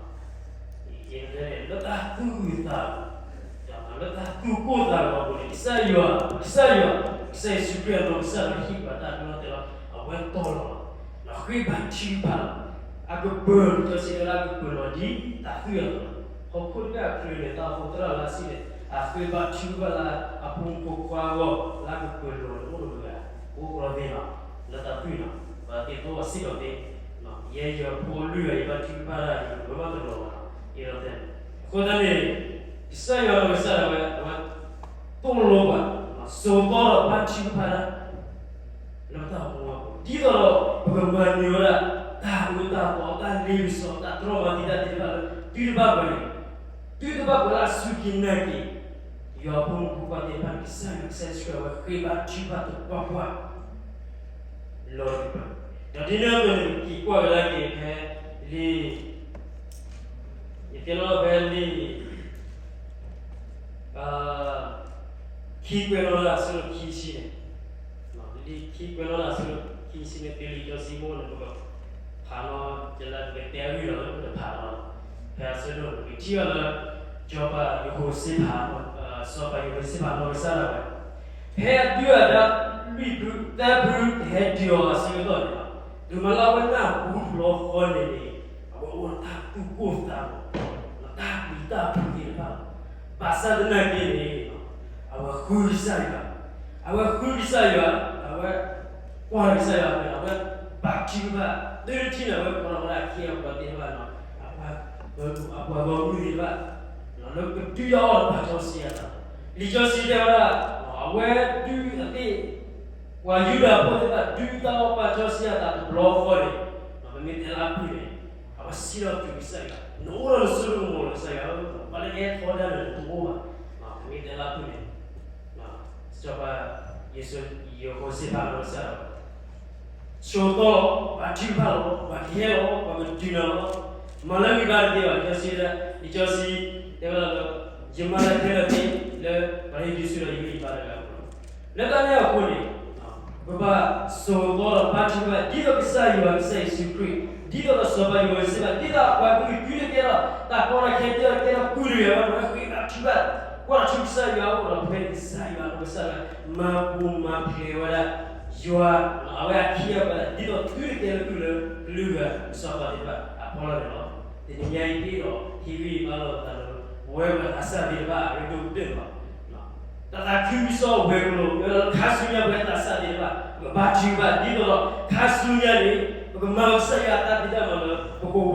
ယတဲန့ၣ် လၢတၢ်သူၣ်အုးသးအုး လၢတၢ်သူၣ်ကိၢ်သးဂီၤအပူၤန့ၣ် ကစၢ်ယွၤ ကစၢ်ယွၤ ကစၢ်ယ့ၣ်ၡူးခရံာ်အနီၢ်ကစၢ်လၢဟ့ၣ်ပှၤတၢ်ဒိတၢ်တဲာ်လီၤ အဝဲတီၢ်လီၤ ဒီးဃ့ဘါထုကဖၣ်လီၤ. အကပၢၤ လံာ်စီဆှံတဲဝဲဒၣ် အကပၢၤလီၤဒ်တၢ်သွံၣ်အသိးလီၤ. ဟီၣ်ခိၣ်တဘ့ၣ်အချုးန့ၣ် တၢ်အိၣ်ဖှိၣ်သရၣ်လၢအဆံန့ၣ် အဃ့ဘါထုကဖၣ်လၢအဖိမုၣ်ဖိခွါအဂီၢ် လၢအကပၢၤလီၤန့ၣ် အိၣ်တဂၤ အိၣ်ကရၢသ့လီၤ လၢတၢ်သွံၣ်လီၤ. ပှၤသ့ၣ်တဖၣ်စံးဒီးသ့ ယဲယဖိလွံၢ်ဂၤ ယဘါထုကဖၣ်တၢ် ယကပၢၤဘၣ်တလီၤဘၣ်လီၤ အ့ၣ်လိာ်သဲးန့ၣ်. အဃိသတးန့ၣ် ကစၢ်ယွၤအနီၢ်ကစၢ်ဒၣ်ဝဲ အဝဲသိၣ်လိပှၤ ဆိးသီဒီးဘါထုကဖၣ်တၢ် လၢတၢ်အိၣ်မူအပူၤ ဒ်သိးဒီး ပကမၤနၢၤဝဲဒၣ် တၢ်အၢတၢ်သီ တၢ်လ့ပစီ တၢ်တြီမၤသံတၢ်သ့ၣ်တဖၣ်လၢ သုတဘၣ်ပှၤန့ၣ် သုတဘၣ်ပှၤလၢအစူၢ်က့ၤနာ်က့ၤ ယွၤဖိမုၣ်ဖိခွါသ့ၣ်တဖၣ်န့ၣ် ကစၢ်ယွၤ ကစၢ်ယ့ၣ်ၡူးခရံာ် အဝဲဃ့ဘါထုကဖၣ်သပှၢ်ပှၢ် လီၤဒံးပှၤ ဒီးဒ်န့ၣ်အသိးန့ၣ် ပက့ၤကွၢ်ကဒါက့ၤဖဲလံာ် ယတဲလီၤဖဲလံာ် ခံကွဲးနီၣ်တၢ်အဆၢဒိၣ်ခံဆံန့ၣ်, လံာ်ခံကွဲးနီၣ်တၢ်အဆၢဒိၣ်ခံဆံန့ၣ် တုၤလံာ်စီဆှံဖိန့ၣ် ပကဖးလီၤ ကလၢပကတဲအဂ့ၢ်လီၤလၢပတဖးလီၤ, ဖဲအဆၢဒိၣ်န့ၣ် ပကထံၣ်ဘၣ်လၢ စီၤပၤယဟိၤၡ့ဖး စီၤပၤယဟိၤၡ့ဖးနီၢ်ကစၢ်ဒၣ်ဝဲ ဖဲအဒုၣ်အဒါလွံၢ်ဖုသၢဖုကဟဲဒုးအီၤအဆၢကတီၢ်န့ၣ်လီၤ. တုၤမ့ၢ်လၢအဝဲနၢ်ဟူတဘျီဃီန့ၣ်န့ၣ် အဝဲအိၣ်ဒီးတၢ်သူၣ်ကိၢ်သးဂီၤ, ဒီးတၢ်ပျံၤတၢ်ဖုးသ့ၣ်တဖၣ်လီၤ. ဘၣ်ဆၣ်သနာ်က့န့ၣ် အဝဲဃုကစၢ်ယွၤ, အဝဲဃုကစၢ်ယွၤ, အဝဲကွၢ်ကစၢ်ယွၤဖဲ အဝဲဘါထုကဖၣ် တုၤတထံၣ်န့ၣ် အဝဲကိးထီၣ်ဝဲဒၣ်အခ့အပှၤသ့ၣ်တဖၣ်န့ၣ် အပှၤဂီၢ်မုၢ်သ့ၣ်တဖၣ် လၢကဒုးယၤအီၣ်ဒီးပာ်စီဆှံအသး, လံာ်စီဆှံတဲဝဲဒၣ် အဝဲဒုးအသ့ၣ် ပှၤယူဒၤဖိသ့ၣ်တဖၣ် ဒုးတၢ်အီၣ်ပာ်စီဆှံအသးတဘျီဃီန့ၣ် ပမ့ၢ်တဲလၢအဖုၣ်န့ၣ် အဝဲစံးထီၣ်ပတြၢၤကစၢ်ယွၤ, နအိၣ်ဒီးနစိကမီၤလီၤကစၢ်ယွၤဧၢ, ပှၤလၢကဟဲထီဒါနၤန့ၣ် တအိၣ်ဘၣ်, ပမ့ၢ်တဲလၢအဖုၣ်န့ၣ် စီၤပၤယဟိၤၡ့ဖးနီၢ်ကစၢ်ဒၣ်ဝဲ ဆိးသီ ဘါထုကဖၣ်လီၤ, ပှၤကဟဲလီၤ, ပှၤကဒုးနၤလီၤ, မၤလၢဂ့ၤဘၣ်တသ့ဘၣ်, လံာ်စီဆှံ လံာ်စီဆှံတဲဝဲဒၣ်လၢ ယမၤလၢခဲလၢာ်သ့ လၢပှၤလၢယဒုးဆူၣ်ဒီးယဂံၢ်ယဘါတဂၤအဂီၢ်လီၤ. လၢတၢ်န့ၣ်အဃိန့ၣ် ပဘၣ်ဆိးသီဒီးဘါထုကဖၣ် ဒ်သိးကစၢ်ယွၤ ကစၢ်ယ့ၣ်ၡူးခရံာ်, ဒ်သိးဒီးစီၤပၤယဟိၤၡ့ဖး ဒ်သိးအပှၤကလုာ်တုၤတကဲထီၣ် တၢ်ကီတၢ်ခဲ ဒ်သိးကဲထီၣ်ကုၢ်တဂၤဘၣ် ပဃ့ဘါထုကဖၣ် ကွၢ်ထီၣ်ဆူကစၢ်ယွၤအအိၣ်ဒီး ဖဲန့ၣ်ကစၢ်ယွၤနီၢ်ကစၢ်ဒၣ်ဝဲ မၤပူၤမၤဖျဲးဝဲဒၣ် ယွၤ အဝဲအခ့အပှၤ ဒ်သိးသုတကဲထီၣ်ကုၢ်လၢကလုာ်ဂၤ စီၤပၤသ့ၣ်တဖၣ်အဖီလာ်န့ၣ်လီၤ. တနံၤညါအံၤ ယအဲၣ်ဒိးဟ့ၣ်ဂံၢ်ဟ့ၣ်ဘါလိာ်သးလၢ ပဝဲပှၤသးစၢ်သ့ၣ်တဖၣ်အရ့ဒိၣ်ကတၢၢ်လီၤ. တၢ်သးခုကစီၣ်ဝဲၤကျိၤ မ့ၢ်ဝဲဒၣ်လၢခါဆူညါ ပဝဲသးစၢ်သ့ၣ်တဖၣ် ပကဘါထုကဖၣ် ဒ်သိးဒီး ခါဆူညါန့ၣ် ပကမၤလီၤကစၢ်ယွၤအတၢ်ဖံးတၢ်မၤလၢ ပကဝီၤအပူၤ ပက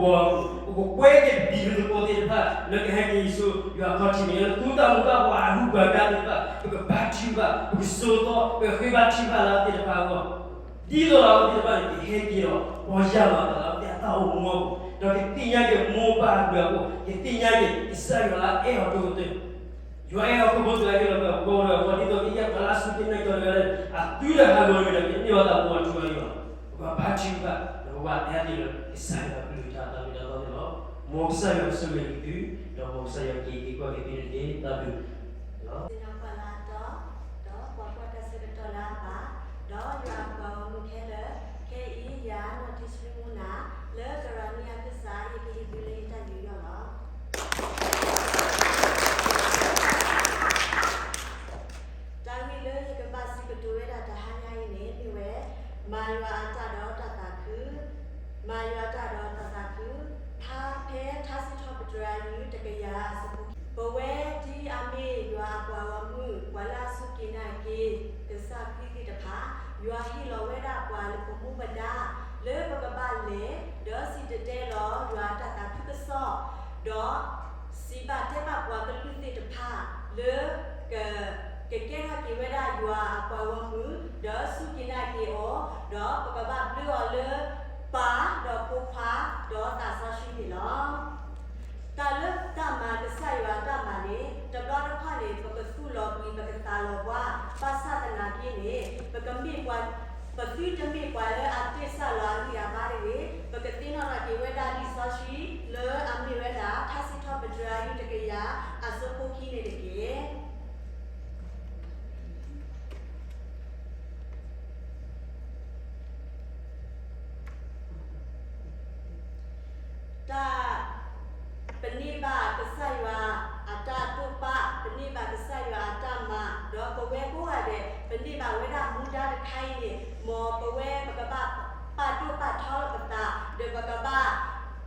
ကွဲက့ၤပတံၤသကိးသ့ၣ်တဖၣ် လၢကဟဲက့ၤဆူယွၤအခီၣ်ထံးန့ၣ် လၢသူတၢ်မူတၢ်ဘှီအဂုၤအဂၤသ့ၣ်တဖၣ် ပကဘါထုကဖၣ် ပကဆိးသီ ပကဃ့ဘါထုကဖၣ်လၢအဝဲသ့ၣ်တဖၣ်အဂီၢ် ဒ်သိးဒီးအဝဲသ့ၣ်တဖၣ်န့ၣ် ကဟဲက့ၤဒီး ပီၢ်ယၢ်လီၤအသးလၢအဝဲသ့ၣ်အတၢ်အိၣ်မူအပူၤ ဒီးကသ့ၣ်ညါက့ၤမိၢ်ပၢ်အဘျုးအဖှိၣ် ကသ့ၣ်ညါက့ၤ ကစၢ်ယွၤလၢအအဲၣ်အီၤဒိၣ်ကတၢၢ် ယွၤအဲၣ်ဟီၣ်ခိၣ်ဖိတဂၤအံၤလီၤ ပှၤကိးဂၤဒဲး ဒ်သိးကယဲၢ်ပှၤလၢအစူၢ်က့ၤနာ်က့ၤတဂၤဒီး အသုတဟးဂီၤတဂ့ၤဒီး ကန့ၢ်အီၤတၢ်မူအထူအယိာ်လီၤ. ပကဘါထုကဖၣ် ဒီးပကဘၣ်တဲအါတ့ၢ်လၢ ကစၢ်ယွၤအကလုၢ်ကထါအတၢ်မ့ၢ်တၢ်တီန့ၣ်လီၤ. မ်ကစၢ်ယွၤကဆိၣ်ဂ့ၤက့ၤသု ဒီးမ်ကစၢ်ယွၤက့ၤက့ၤကွၢ်က့ၤသုန့ၣ်တက့ၢ်. တၢ်ဘျုး သ့ၣ်နီၣ်ပှၤလၢအတီ ဒီးပှၤကွၢ်တၢ်ဆၢကတီၢ်လၢအဘၣ်, ဒီးယွၤအပှၤဂီၢ်မုၢ်ခဲလၢာ်, ခဲအံၤယၤနီၢ်ထံဆှံမူနၤ လၢကရၤနံအကစၢ် ယကဟ့ၣ်သုလၢယတၢ်ယူးယီၣ်လီၤ. တၢ်ဂ့ၢ်လၢယကဘၣ်စံးကတိၤဝဲဒၣ်တဟါညါအံၤန့ၣ် မ့ၢ်ဝဲ မၤယွၤအတၢ်ဒီးတၢ်သးခု, မၤယွၤအတၢ်ဒီးတၢ်သးခု, ဖဲထါစံးထီၣ်ပတြၢၤအယုၢ်တကယၤအဆၢဖိခံဆံ ပဝဲဒ်အမ့ၢ်ယွၤအပှၤဂီၢ်မုၢ် ပှၤလၢအစူၢ်က့ၤနာ်က့ၤ ကစၢ်ခရံာ်သ့ၣ်တဖၣ်, ယွၤဟ့ၣ်လီၤဝဲဒၣ်ပှၤလၢပမူပဒါ လၢပကဘၣ်လဲၤ ဒီးစံၣ်တဲၤတဲလီၤယွၤအတၢ်သးခုကစီၣ်, ဒီးစံးဘၣ်တဲဘၣ်ပှၤကလုာ်သ့ၣ်တဖၣ် လၢက ကကဲထီၣ်က့ၤဝဲဒၣ်ယွၤအပှၤဂီၢ်မုၢ်, ဒီးစူၢ်က့ၤနာ်က့ၤအီၤ, ဒီးပကဘၣ်ဘျုးအီၤလၢပၢ်, ဒီးဖိခွါ, ဒီးသးစီဆှံန့ၣ်လီၤ. တၢ်လၢတၢ်မၤကစၢ်ယွၤအတၢ်မၤန့ၣ် တဘျီတခီၣ်န့ၣ် ပကသူၣ်လီၤဘှံး ပကသးလီၤဘှါ, ဘၣ်ဆၣ်သနာ်က့န့ၣ် ပကမ့ၢ်ပှၤ, ပသုတမ့ၢ်ပှၤလၢအတ့ၢ်စၢ်လီၤအဂံၢ်အဘါတဂ့ၤ, ပကသ့ၣ်နီၣ်ထီၣ်က့ၤဝဲဒၣ်လံာ်စီဆှံလၢအမ့ၢ်ဝဲဒၣ် ထါစံးထီၣ်ပတြၢၤအယုၢ်တကယၤအဆၢဖိခံန့ၣ်တက့ၢ်. တၢ် ပန့ၢ်ဘၣ်ကစၢ်ယွၤအတၢ်တိာ်ပာ်, ပန့ၢ်ဘၣ်ကစၢ်ယွၤအတၢ်မၤ, ဒီးပဝဲကိးဂၤဒဲး ပန့ၢ်ဘၣ်ဝဲဒၣ်မူဒါတခါအံၤန့ၣ်, မ်ပဝဲပကဘၣ်ပာ်ဒိၣ်ပာ်ထီလီၤပသး, ဒီးပကဘၣ်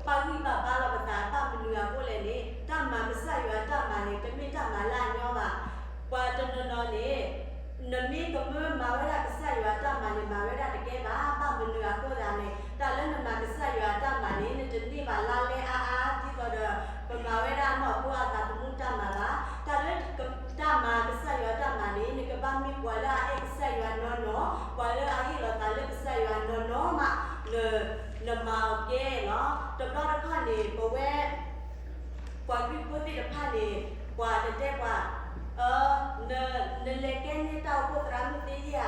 ပာ်ဂံၢ်ပာ်ဘါလီၤပသး, ဘၣ်မနုၤအဃိလဲၣ်န့ၣ် တၢ်မၤကစၢ်ယွၤအတၢ်မၤန့ၣ် တမ့ၢ်တၢ်မၤလၢအညီဘၣ်. ပှၤတနီၤနီၤန့ၣ် နမ့ၢ်ကမၢမၤဝဲဒၣ်ကစၢ်ယွၤအတၢ်မၤန့ၣ် မၤဝဲဒၣ်တကဲဘၣ်. ဘၣ်မနုၤအဃိသတးန့ၣ် တၢ်လၢနမၤကစၢ်ယွၤအတၢ်မၤန့ၣ် နတန့ၢ်ဘၣ်လါလဲအါအါ ဒ်သိးဒီး ပမၤဝဲဒၣ်အနီၢ်ခိအသးသမူတၢ်မၤဘၣ်. တၢ်လၢတၢ်မၤကစၢ်ယွၤအတၢ်မၤန့ၣ် နကဘၣ်မ့ၢ်ပှၤလၢအအဲၣ်ကစၢ်ယွၤနီၢ်နီၢ်, ပှၤလၢအဟ့ၣ်လီၤသးလၢကစၢ်ယွၤနီၢ်နီၢ်မး နမၤအီၤကဲလီၤ. တဘျီတခီၣ်န့ၣ် ပဝဲ ပှၤခရံာ်ဖိသ့ၣ်တဖၣ်န့ၣ် ပှၤကတဲပှၤ နလဲၤကဲန့ၢ်တၢ်အိၣ်ဖှိၣ်သရၣ်မုၣ်သ့ဧါ.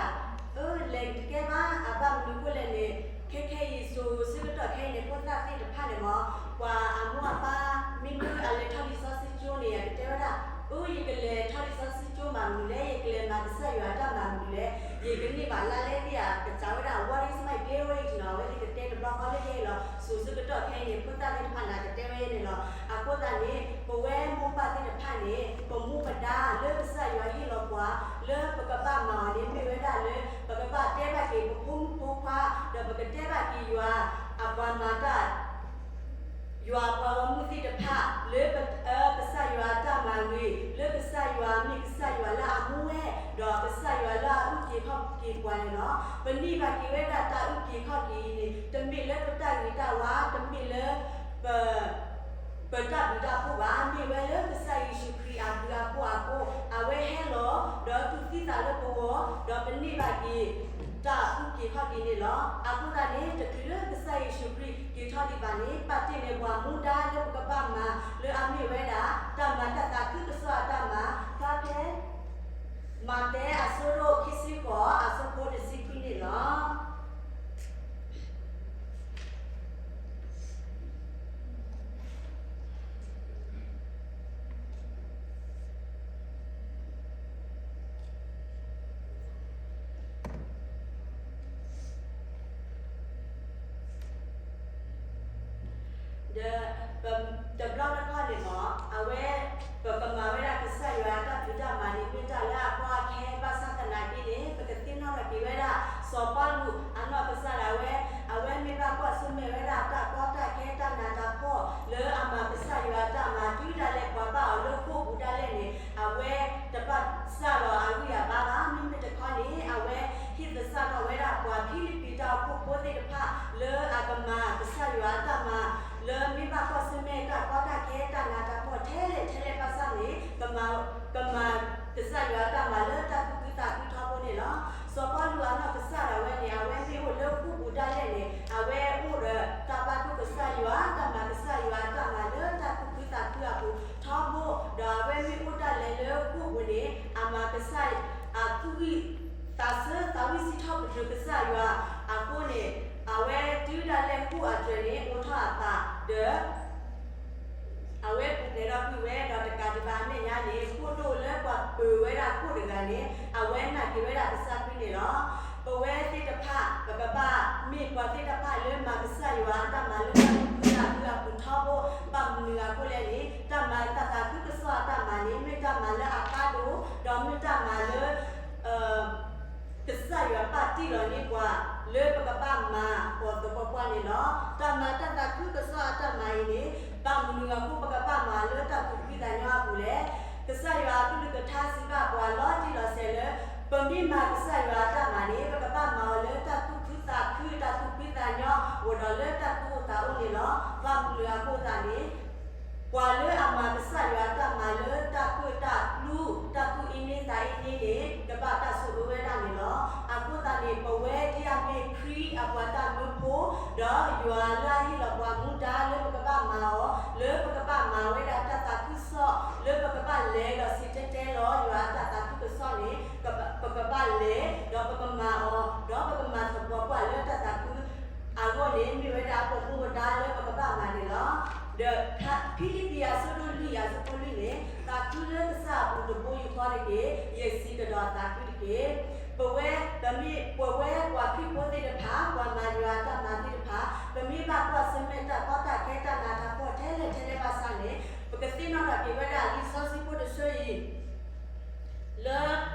အၢ လဲၤတကဲဘၣ်. အဘၣ်မနုၤအဃိလဲၣ်န့ၣ် ခဲခဲအံၤစိၤဆၢကတီၢ်ခဲအံၤန့ၣ် ဖိသၣ်သ့ၣ်တဖၣ်န့ၣ်မ့ၢ် ပှၤအမိၢ်အပၢ် မ့မ့ၢ်အလဲၤထီၣ်လံာ်စီဆှံကၠိန့ၣ် အကတဲဝဲဒၣ် အၢ ယကလဲၤထီၣ်လံာ်စီဆှံကၠိမၤမနုၤလဲၣ်, ယကလဲၤမၤကစၢ်ယွၤအတၢ်မၤမနုၤလဲၣ်, ယကန့ၢ်ဘၣ်လါလဲသ့ဧါ. ကစၢ်ဝဲဒၣ် what is my pay rate နီၤ, အဝဲသ့ၣ်ကတဲတဘျီဃီလၢယဲလီၤ. စိၤဆၢကတီၢ်ခဲအံၤန့ၣ် ဖိသၣ်သ့ၣ်တဖၣ်န့ၣ် ကတဲဝဲန့ၣ်လီၤ. အဃိသတးန့ၣ် ပဝဲမိၢ်ပၢ်သ့ၣ်တဖၣ်န့ၣ် ပမူပဒါလၢကစၢ်ယွၤဟ့ၣ်လီၤပှၤ လၢပကဘၣ်မၤအီၤန့ၣ် မ့ၢ်ဝဲဒၣ်လၢ ပကဘၣ်တဲဘၣ်က့ၤပဖိမုၣ်ဖိခွါ, ဒီးပကတဲဘၣ်က့ၤယွၤအပှၤမၤတၢ် ယွၤအပှၤဂီၢ်မုၢ်သ့ၣ်တဖၣ် လၢပ, အၢ ကစၢ်ယွၤအတၢ်မၤဂ့ၤ, လၢကစၢ်ယွၤမ့ၢ်ကစၢ်ယွၤလၢအမူဝဲ, ဒီးကစၢ်ယွၤလၢအအုၣ်က့ၤခီၣ်က့ၤပှၤန့ၣ်လီၤ. ပန့ၢ်ဘၣ်က့ၤဝဲဒၣ်တၢ်အုၣ်က့ၤခီၣ်က့ၤအံၤန့ၣ် တမ့ၢ်လၢပတၢ်ဂ့ၤတၢ်ဝါ, တမ့ၢ်လၢပ ပတၢ်ဘျုးတၢ်ဖှိၣ်ဘၣ်, မ့ၢ်ဝဲလၢကစၢ်ယ့ၣ်ၡူးခရံာ်အဘျုးအဖှိၣ်အဃိ, အဝဲဟဲလီၤ ဒီးတူၢ်သံသးလၢပဂီၢ်, ဒီးပန့ၢ်ဘၣ်က့ၤ တၢ်အုၣ်က့ၤခီၣ်က့ၤန့ၣ်လီၤ. အဃိသတးန့ၣ် တချုးလၢကစၢ်ယ့ၣ်ၡူးခရံာ်က့ၤထီၣ်ဒံးဘၣ်န့ၣ် ပာ်တ့ၢ်န့ၢ်ပှၤမူဒါလၢပကဘၣ်မၤ လၢအမ့ၢ်ဝဲဒၣ် တၢ်မၤတၢ်သးခုကစီၣ်အတၢ်မၤ ဖျါဖဲ မးသဲအဆၢဒိၣ်ခံဆံဃိး အဆၢဖိတဆံခွံန့ၣ်လီၤ. ဒီး တဘျီတခီၣ်န့ၣ်မ့ၢ် အဝဲ ပကမၤဝဲဒၣ်ကစၢ်ယွၤအတၢ်ဖံးတၢ်မၤန့ၣ် မ့ၢ်တၢ်လၢအကီအခဲ ဘၣ်ဆၣ်သနာ်က့န့ၣ် ပကသ့ၣ်နီၣ်ထီၣ်က့ၤဝဲဒၣ် စီၤပီလူးအနီၢ်ကစၢ်ဒၣ်ဝဲ, အဝဲမ့ၢ်ဘၣ်ကွၢ်ဆၢၣ်မဲာ်ဝဲဒၣ်တၢ်ကီတၢ်ခဲတၢ်နးတၢ်ဖှီၣ် လၢအမၤကစၢ်ယွၤအတၢ်မၤ တုၤဒၣ်လဲာ်ပှၤဘၣ်အီၤလၢဃိာ်ပူၤဒၣ်လဲာ်န့ၣ် အဝဲတဘၣ်စၢ်လီၤအဂံၢ်အဘါဘၣ်. မ့မ့ၢ်တခီန့ၣ် အဝဲဟ့ၣ်သဆၣ်ထီၣ်ဝဲဒၣ်ပှၤဖံလံးပံၤတၢ်အိၣ်ဖှိၣ်ဖိသ့ၣ်တဖၣ် လၢအကမၤကစၢ်ယွၤအတၢ်မၤ လၢမ့ၢ်ဘၣ်ကွၢ်ဆၢၣ်မဲာ်တၢ်ကီတၢ်ခဲတၢ်နးတၢ်ဖှီၣ်ထဲလဲၣ်ထဲလဲၣ်ဘၣ်ဆၣ်န့ၣ် ကမၤ ကမၤကစၢ်ယွၤအတၢ်မၤလၢတၢ်သူၣ်ခုသးခုထီဘိန့ၣ်လီၤ. စီၤပီလူးအနီၢ်ကစၢ်ဒၣ်ဝဲန့ၣ် အဝဲမ့ၢ်အိၣ်လၢဃိာ်ပူၤဒၣ်လဲာ်န့ၣ် အဝဲအိၣ်ဒီးတၢ်ဘၣ်ဒိၣ်ကစၢ်ယွၤ တၢ်မၤကစၢ်ယွၤအတၢ်မၤလၢတၢ်သူၣ်ခုသးခုအပူၤထီဘိ ဒီးအဝဲမ့ၢ်အိၣ်ဒၣ်လဲာ်လၢဃိာ်ပူၤန့ၣ် အမၤကစၢ် အသူၣ်ဝံၣ် သးဆၢသးဝံၣ်စံးထီၣ်ပတြၢၤကစၢ်ယွၤအဃိန့ၣ် အဝဲတုၤဒၣ်လဲာ်ဃိာ်အတြဲၤန့ၣ် အိးထီၣ်အသးဒီး အဝဲပူၤဖျဲးထီၣ်ကွံာ်ဝဲ ဒီးတကးဒံးဘၣ်အမဲာ်ညါန့ၣ် ဃိာ်ဒိၣ်လၢပှၤပၢၤဝဲဒၣ်ဃိာ်တဂၤန့ၣ် အဝဲနာ်က့ၤဝဲဒၣ်ကစၢ်ခရံာ်န့ၣ်လီၤ. ပဝဲသ့ၣ်တဖၣ် ပကဘၣ်မ့ၢ်ပှၤသ့ၣ်တဖၣ်လၢမၤကစၢ်ယွၤအတၢ်မၤလၢတၢ်သူၣ်ခုသးခုအပူၤထီဘိ ဘၣ်မနုၤအဃိလဲၣ်န့ၣ် တၢ်မၤတၢ်သးခုကစီၣ်အတၢ်မၤန့ၣ် မ့ၢ်တၢ်မၤလၢအကါဒိၣ် ဒီးမ့ၢ်တၢ်မၤလၢ ကစၢ်ယွၤပာ်တ့ၢ်လီၤန့ၢ်ပှၤ လၢပကဘၣ်မၤအီၤသပှၢ်ပှၢ်န့ၣ်လီၤ. တၢ်မၤတၢ်သးခုကစီၣ်အတၢ်မၤအံၤန့ၣ် ဘၣ်မနုၤအဃိပကဘၣ်မၤအီၤလၢတၢ်သူၣ်ဖှံသးညီအပူၤလဲၣ်. ကစၢ်ယွၤအကလုၢ်ကထါစံးဘၣ်ပှၤလီၤတံၢ်လီၤဆဲးလၢ ပမ့ၢ်မၤကစၢ်ယွၤအတၢ်မၤန့ၣ် ပကဘၣ်မၤအီၤလၢတၢ်သူၣ်ခုသးခု တၢ်သူၣ်ဖှံသးညီ အိၣ်ဒီးလၢတၢ်သူၣ်အိၣ်သးအိၣ်န့ၣ်လီၤ. ဘၣ်မနုၤအဃိသတးန့ၣ် ပှၤလၢအမၤကစၢ်ယွၤအတၢ်မၤလၢတၢ်ကၢၣ်တၢ်ကျူ တၢ်သူၣ်အ့န့သးအ့န့န့ၣ် တက့ၢ်. ယစံးကဒီးသးခုတက့ၢ်. ပဝဲ, ပမ့ၢ်ပဝဲပှၤခရံာ်ဖိသ့ၣ်တဖၣ်, ပှၤမၤယွၤအတၢ်မၤသ့ၣ်တဖၣ်, ပမ့ၢ်ဘၣ်ကွၢ်ဆၢၣ်မဲာ်တၢ်ကီတၢ်ခဲတၢ်နးတၢ်ဖှီၣ်ထဲလဲၣ်ထဲလဲၣ်ဘၣ်ဆၣ်န့ၣ်, ပကသ့ၣ်နီၣ်ထီၣ်က့ၤဝဲဒၣ်လံာ်စီဆှံဖိတဆၢအံၤ လၢ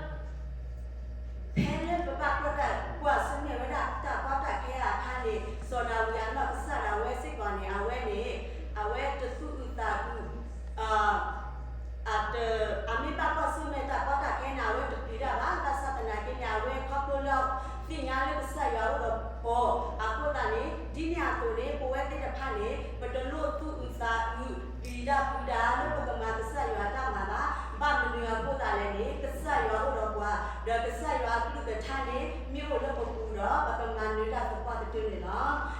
ဖဲလၢပဘၣ်ကွၢ်တၢ်ကွၢ်ဆၢၣ်မဲာ်ဝဲဒၣ်တၢ်ကီတၢ်ခဲအခါန့ၣ်, စီၤဒၤဝံးအနီၢ်ကစၢ်ဒၣ်ဝဲစ့ၢ်ကီးန့ၣ်, အဝဲန့ၣ်, အဝဲတသူၣ်အုးသးအုး, အတ, အမ့ၢ်ဘၣ်ကွၢ်ဆၢၣ်မဲာ်တၢ်ကီတၢ်ခဲန့ၣ် အဝဲတပျံၤတၢ်ဘၣ်. ဘၣ်ဆၣ်သနာ်က့န့ၣ် အဝဲခီဖျိလၢသ့ၣ်ညါလၢကစၢ်ယွၤအိၣ်ဒီးအီၤအဃိသတးန့ၣ်, ဒ်န့ၣ်အသိးန့ၣ် ပဝဲသ့ၣ်တဖၣ်န့ၣ် ပတလိၣ်သူၣ်အုးသးအုး ပျံၤတၢ်ဖုးတၢ်လၢပကမၤကစၢ်ယွၤအတၢ်မၤဘၣ်. ဘၣ်မနုၤအဃိသတးလဲၣ်န့ၣ်, ကစၢ်ယွၤအိၣ်ဒီးပှၤ, ဒီးကစၢ်ယွၤအကလုၢ်ကထါန့ၣ် မ့ၢ်အိၣ်လၢပပူၤဒီး ပကမၤနၢၤတၢ်သပှၢ်ကတၢၢ်န့ၣ်လီၤ.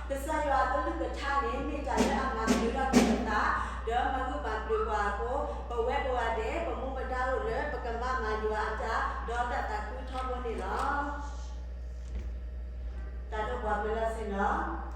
ကစၢ်ယွၤအကလုၢ်ကထါန့ၣ် မ့ၢ်တၢ်လၢအမၤနၢၤထီၣ်က့ၤပသး, ဒီးမၤဂၢၢ်မၤကျၢၤပှၤအဃိ, ပဝဲကိးဂၤဒဲး ပမူပဒါအိၣ်လၢပကဘၣ်မၤယွၤအတၢ် ဒီးတၢ်သးခုထီဘိန့ၣ်လီၤ. တၢ်ဒိၣ်ပှၤပၢၤလီၢ်ဆ့ၣ်နီၤ